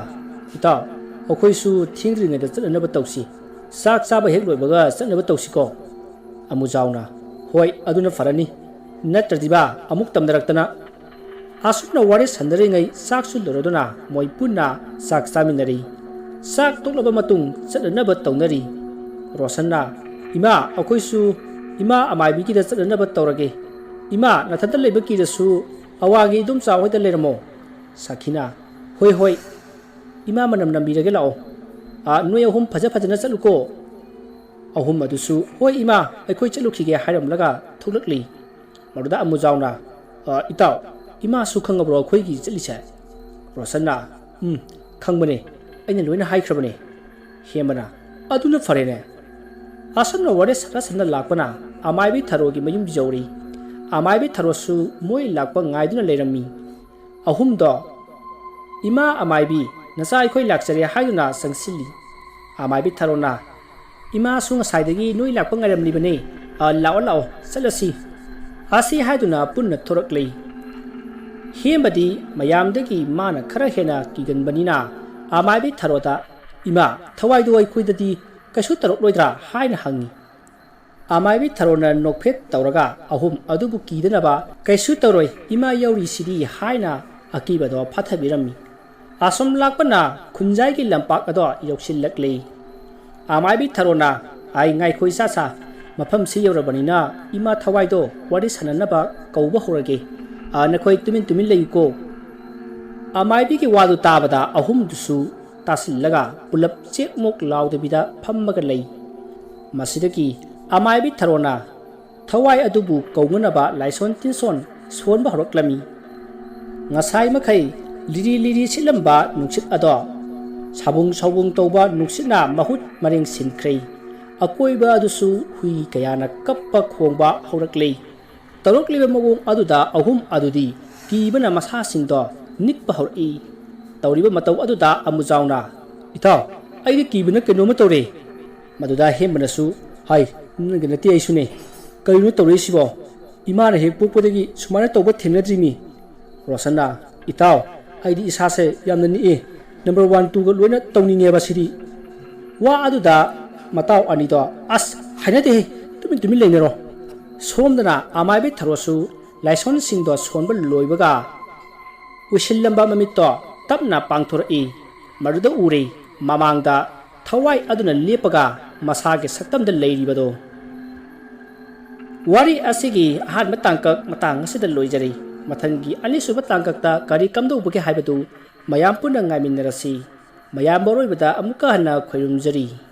"ꯏꯇꯥꯎ, ꯑꯩꯈꯣꯏꯁꯨ ꯊꯦꯡꯗ꯭ꯔꯤꯉꯩꯗ ꯆꯠꯅꯅꯕ ꯇꯧꯁꯤ꯫ "ꯆꯥꯛ ꯆꯥꯕ ꯍꯦꯛ ꯂꯣꯏꯕꯒ ꯆꯠꯅꯕ ꯇꯧꯁꯤꯀꯣ?" ꯑꯃꯨꯖꯥꯎꯅ, "ꯍꯣꯏ, ꯑꯗꯨꯅ ꯐꯔꯅꯤ, ꯅꯠꯇ꯭ꯔꯗꯤꯕ ꯑꯃꯨꯛ ꯇꯝꯅꯔꯛꯇꯅ"꯫ ꯑꯁꯨꯝꯅ ꯋꯥꯔꯤ ꯁꯥꯟꯅꯔꯤꯉꯩ ꯆꯥꯛꯁꯨ ꯂꯣꯏꯔꯗꯨꯅ ꯃꯣꯏ ꯄꯨꯟꯅ ꯆꯥꯛ ꯆꯥꯃꯤꯟꯅꯔꯤ꯫ ꯆꯥꯛ ꯇꯣꯛꯂꯕ ꯃꯇꯨꯡ ꯆꯠꯅꯅꯕ ꯇꯧꯅꯔꯤ꯫ ꯔꯣꯁꯟꯅ, "ꯏꯃꯥ, ꯑꯩꯈꯣꯏꯁꯨ ꯏꯃꯥ ꯑꯃꯥꯏꯕꯤꯒꯤꯗ ꯆꯠꯅꯅꯕ ꯇꯧꯔꯒꯦ꯫ ꯏꯃꯥ, ꯅꯊꯟꯇ ꯂꯩꯕ ꯀꯤꯔꯁꯨ ꯑꯋꯥꯡꯒꯤ ꯏꯗꯣꯝꯆꯥ ꯍꯣꯏꯗ ꯂꯩꯔꯝꯃꯣ"꯫ ꯁꯥꯈꯤꯅ, "ꯍꯣꯏ, ꯍꯣꯏ, ꯏꯃꯥ ꯃꯅꯝ ꯅꯝꯕꯤꯔꯒꯦ ꯂꯥꯛꯑꯣ꯫ ꯑꯥ, ꯅꯣꯏ ꯑꯍꯨꯝ ꯐꯖ ꯐꯖꯅ ꯆꯠꯂꯨꯀꯣ"꯫ ꯑꯍꯨꯝ ꯑꯗꯨꯁꯨ, "ꯍꯣꯏ ꯏꯃꯥ, ꯑꯩꯈꯣꯏ ꯆꯠꯂꯨꯈꯤꯒꯦ" ꯍꯥꯏꯔꯝꯂꯒ ꯊꯣꯛꯂꯛꯂꯤ꯫ ꯃꯗꯨꯗ ꯑꯃꯨꯖꯥꯎꯅ, "ꯑ, ꯏꯇꯥꯎ, ꯏꯃꯥꯁꯨ ꯈꯪꯉꯕ꯭ꯔꯣ ꯑꯩꯈꯣꯏꯒꯤ ꯆꯠꯂꯤꯁꯦ?" ꯔꯣꯁꯟꯅ, "ꯎꯝ, ꯈꯪꯕꯅꯦ, ꯑꯩꯅ ꯂꯣꯏꯅ ꯍꯥꯏꯈ꯭ꯔꯕꯅꯦ"꯫ ꯍꯦꯝꯕꯅ, "ꯑꯗꯨꯅ ꯐꯔꯦꯅꯦ"꯫ ꯑꯁꯨꯝꯅ ꯋꯥꯔꯤ ꯁꯥꯟꯅ ꯁꯥꯟꯅ ꯂꯥꯛꯄꯅ ꯑꯃꯥꯏꯕꯤ ꯊꯔꯣꯒꯤ ꯃꯌꯨꯝ ꯌꯧꯔꯤ꯫ ꯑꯃꯥꯏꯕꯤ ꯊꯔꯣꯁꯨ ꯃꯣꯏ ꯂꯥꯛꯄ ꯉꯥꯏꯗꯨꯅ ꯂꯩꯔꯝꯃꯤ꯫ ꯑꯍꯨꯝꯗꯣ, "ꯏꯃꯥ ꯑꯃꯥꯏꯕꯤ, ꯅꯆꯥ ꯑꯩꯈꯣꯏ ꯂꯥꯛꯆꯔꯦ" ꯍꯥꯏꯗꯨꯅ ꯆꯪꯁꯤꯜꯂꯤ꯫ ꯑꯃꯥꯏꯕꯤ ꯊꯔꯣꯅ, "ꯏꯃꯥꯁꯨ ꯉꯁꯥꯏꯗꯒꯤ ꯅꯣꯏ ꯂꯥꯛꯄ ꯉꯥꯏꯔꯝꯂꯤꯕꯅꯦ꯫ ꯑ, ꯂꯥꯛꯑꯣ, ꯂꯥꯛꯑꯣ, ꯆꯠꯂꯁꯤ"꯫ ꯑꯁꯤ ꯍꯥꯏꯗꯨꯅ ꯄꯨꯟꯅ ꯊꯣꯔꯛꯂꯤ꯫ ꯍꯦꯝꯕꯗꯤ ꯃꯌꯥꯝꯗꯒꯤ ꯃꯥꯅ ꯈꯔ ꯍꯦꯟꯅ ꯀꯤꯒꯟꯕꯅꯤꯅ ꯑꯃꯥꯏꯕꯤ ꯊꯔꯣꯗ, "ꯏꯃꯥ, ꯊꯋꯥꯏꯗꯣ ꯑꯩꯈꯣꯏꯗꯗꯤ ꯀꯩꯁꯨ ꯇꯧꯔꯛꯂꯣꯏꯗ꯭ꯔꯥ?" ꯍꯥꯏꯅ ꯍꯪꯉꯤ꯫ ꯑꯃꯥꯏꯕꯤ ꯊꯔꯣꯅ ꯅꯣꯛꯐꯦꯠ ꯇꯧꯔꯒ ꯑꯍꯨꯝ ꯑꯗꯨꯕꯨ ꯀꯤꯗꯅꯕ, "ꯀꯩꯁꯨ ꯇꯧꯔꯣꯏ, ꯏꯃꯥ ꯌꯧꯔꯤꯁꯤꯗꯤ" ꯍꯥꯏꯅ ꯑꯀꯤꯕꯗꯣ ꯐꯥꯊꯕꯤꯔꯝꯃꯤ꯫ ꯑꯁꯨꯝ ꯂꯥꯛꯄꯅ ꯈꯨꯟꯖꯥꯏꯒꯤ ꯂꯝꯄꯥꯛ ꯑꯗꯣ ꯌꯧꯁꯤꯜꯂꯛꯂꯤ꯫ ꯑꯃꯥꯏꯕꯤ ꯊꯔꯣꯅ, "ꯑꯩ ꯉꯥꯏꯈꯣ ꯏꯆꯥꯁꯥ, ꯃꯐꯝꯁꯤ ꯌꯧꯔꯕꯅꯤꯅ ꯏꯃꯥ ꯊꯋꯥꯏꯗꯣ ꯋꯥꯔꯤ ꯁꯥꯟꯅꯅꯕ ꯀꯧꯕ ꯍꯧꯔꯒꯦ꯫ ꯑ, ꯅꯈꯣꯏ ꯇꯨꯃꯤꯟ ꯇꯨꯃꯤꯟ ꯂꯩꯌꯨꯀꯣ"꯫ ꯑꯃꯥꯏꯕꯤꯒꯤ ꯋꯥꯗꯨ ꯇꯥꯕꯗ ꯑꯍꯨꯝꯗꯨꯁꯨ ꯇꯥꯁꯤꯜꯂꯒ ꯄꯨꯂꯞ ꯆꯦꯛꯃꯣꯛ ꯂꯥꯎꯗꯕꯤꯗ ꯐꯝꯃꯒ ꯂꯩ꯫ ꯃꯁꯤꯗꯒꯤ ꯑꯃꯥꯏꯕꯤ ꯊꯔꯣꯅ ꯊꯋꯥꯏ ꯑꯗꯨꯕꯨ ꯀꯧꯅꯅꯕ ꯂꯥꯏꯁꯣꯟ ꯇꯤꯟꯁꯣꯟ ꯁꯣꯟꯕ ꯍꯧꯔꯛꯂꯝꯃꯤ꯫ ꯉꯁꯥꯏ ꯃꯈꯩ ꯂꯤꯔꯤ ꯂꯤꯔꯤ ꯁꯤꯠꯂꯝꯕ ꯅꯨꯡꯁꯤꯠ ꯑꯗꯣ ꯁꯥꯕꯨꯡ ꯁꯥꯕꯨꯡ ꯇꯧꯕ ꯅꯨꯡꯁꯤꯠꯅ ꯃꯍꯨꯠ ꯃꯔꯦꯡ ꯁꯤꯟꯈ꯭ꯔꯦ꯫ ꯑꯀꯣꯏꯕ ꯑꯗꯨꯁꯨ ꯍꯨꯏ ꯀꯌꯥꯅ ꯀꯞꯄ ꯈꯣꯡꯕ ꯍꯧꯔꯛꯂꯦ꯫ ꯇꯧꯔꯛꯂꯤꯕ ꯃꯑꯣꯡ ꯑꯗꯨꯗ ꯑꯍꯨꯝ ꯑꯗꯨꯗꯤ ꯀꯤꯕꯅ ꯃꯁꯥꯁꯤꯡꯗꯣ ꯅꯤꯛꯄ ꯍꯧꯔꯛꯏ꯫ ꯇꯧꯔꯤꯕ ꯃꯇꯧ ꯑꯗꯨꯗ ꯑꯃꯨꯖꯥꯎꯅ, "ꯏꯇꯥꯎ, ꯑꯩꯗꯤ ꯀꯤꯕꯅ ꯀꯩꯅꯣꯝꯃ ꯇꯧꯔꯦ"꯫ ꯃꯗꯨꯗ ꯍꯦꯝꯕꯅꯁꯨ, "ꯍꯥꯏ, ꯅꯪꯒ ꯅꯠꯇꯦ, ꯑꯩꯁꯨꯅꯦ꯫ ꯀꯔꯤꯅꯣ ꯇꯧꯔꯛꯏꯁꯤꯕꯣ? ꯏꯃꯥꯅ ꯍꯦꯛ ꯄꯣꯛꯄꯗꯒꯤ ꯁꯨꯃꯥꯏꯅ ꯇꯧꯕ ꯊꯦꯡꯅꯗ꯭ꯔꯤꯃꯤ"꯫ ꯔꯣꯁꯟꯅ, "ꯏꯇꯥꯎ, ꯑꯩꯗꯤ ꯏꯁꯥꯁꯦ ꯌꯥꯝꯅ ꯅꯤꯛꯑꯦ꯫ ꯅꯝꯕꯔ ꯋꯥꯟ, ꯇꯨꯒ ꯂꯣꯏꯅ ꯇꯧꯅꯤꯡꯉꯦꯕ ꯁꯤꯗꯤ"꯫ ꯋꯥ ꯑꯗꯨꯗ ꯃꯇꯥꯎ ꯑꯅꯤꯗꯣ, "ꯑꯁ, ꯍꯩꯅꯗꯦꯍꯦ, ꯇꯨꯃꯤꯟ ꯇꯨꯃꯤꯟ ꯂꯩꯅꯔꯣ꯫" ꯁꯣꯝꯗꯅ ꯑꯃꯥꯏꯕꯤ ꯊꯔꯣꯁꯨ ꯂꯥꯏꯁꯣꯟꯁꯤꯡꯗꯣ ꯁꯣꯟꯕ ꯂꯣꯏꯕꯒ ꯎꯏꯁꯤꯜꯂꯝꯕ ꯃꯃꯤꯠꯇꯣ ꯇꯞꯅ ꯄꯥꯡꯊꯣꯔꯛꯏ꯫ ꯃꯗꯨꯗ ꯎꯔꯦ ꯃꯃꯥꯡꯗ ꯊꯋꯥꯏ ꯑꯗꯨꯅ ꯂꯦꯞꯄꯒ ꯃꯁꯥꯒꯤ ꯁꯛꯇꯝꯗ ꯂꯩꯔꯤꯕꯗꯣ꯫ ꯋꯥꯔꯤ ꯑꯁꯤꯒꯤ ꯑꯍꯥꯟꯕ ꯇꯥꯡꯀꯛ ꯃꯇꯥꯡ ꯑꯁꯤꯗ ꯂꯣꯏꯖꯔꯦ꯫ ꯃꯊꯪꯒꯤ ꯑꯅꯤꯁꯨꯕ ꯇꯥꯡꯀꯛꯇ ꯀꯔꯤ ꯀꯝꯗꯧꯕꯒꯦ ꯍꯥꯏꯕꯗꯨ ꯃꯌꯥꯝ ꯄꯨꯟꯅ ꯉꯥꯏꯃꯤꯟꯅꯔꯁꯤ꯫ ꯃꯌꯥꯝ ꯑꯔꯣꯏꯕꯗ ꯑꯃꯨꯛꯀ ꯍꯟꯅ ꯈꯣꯏꯔꯨꯝꯖꯔꯤ꯫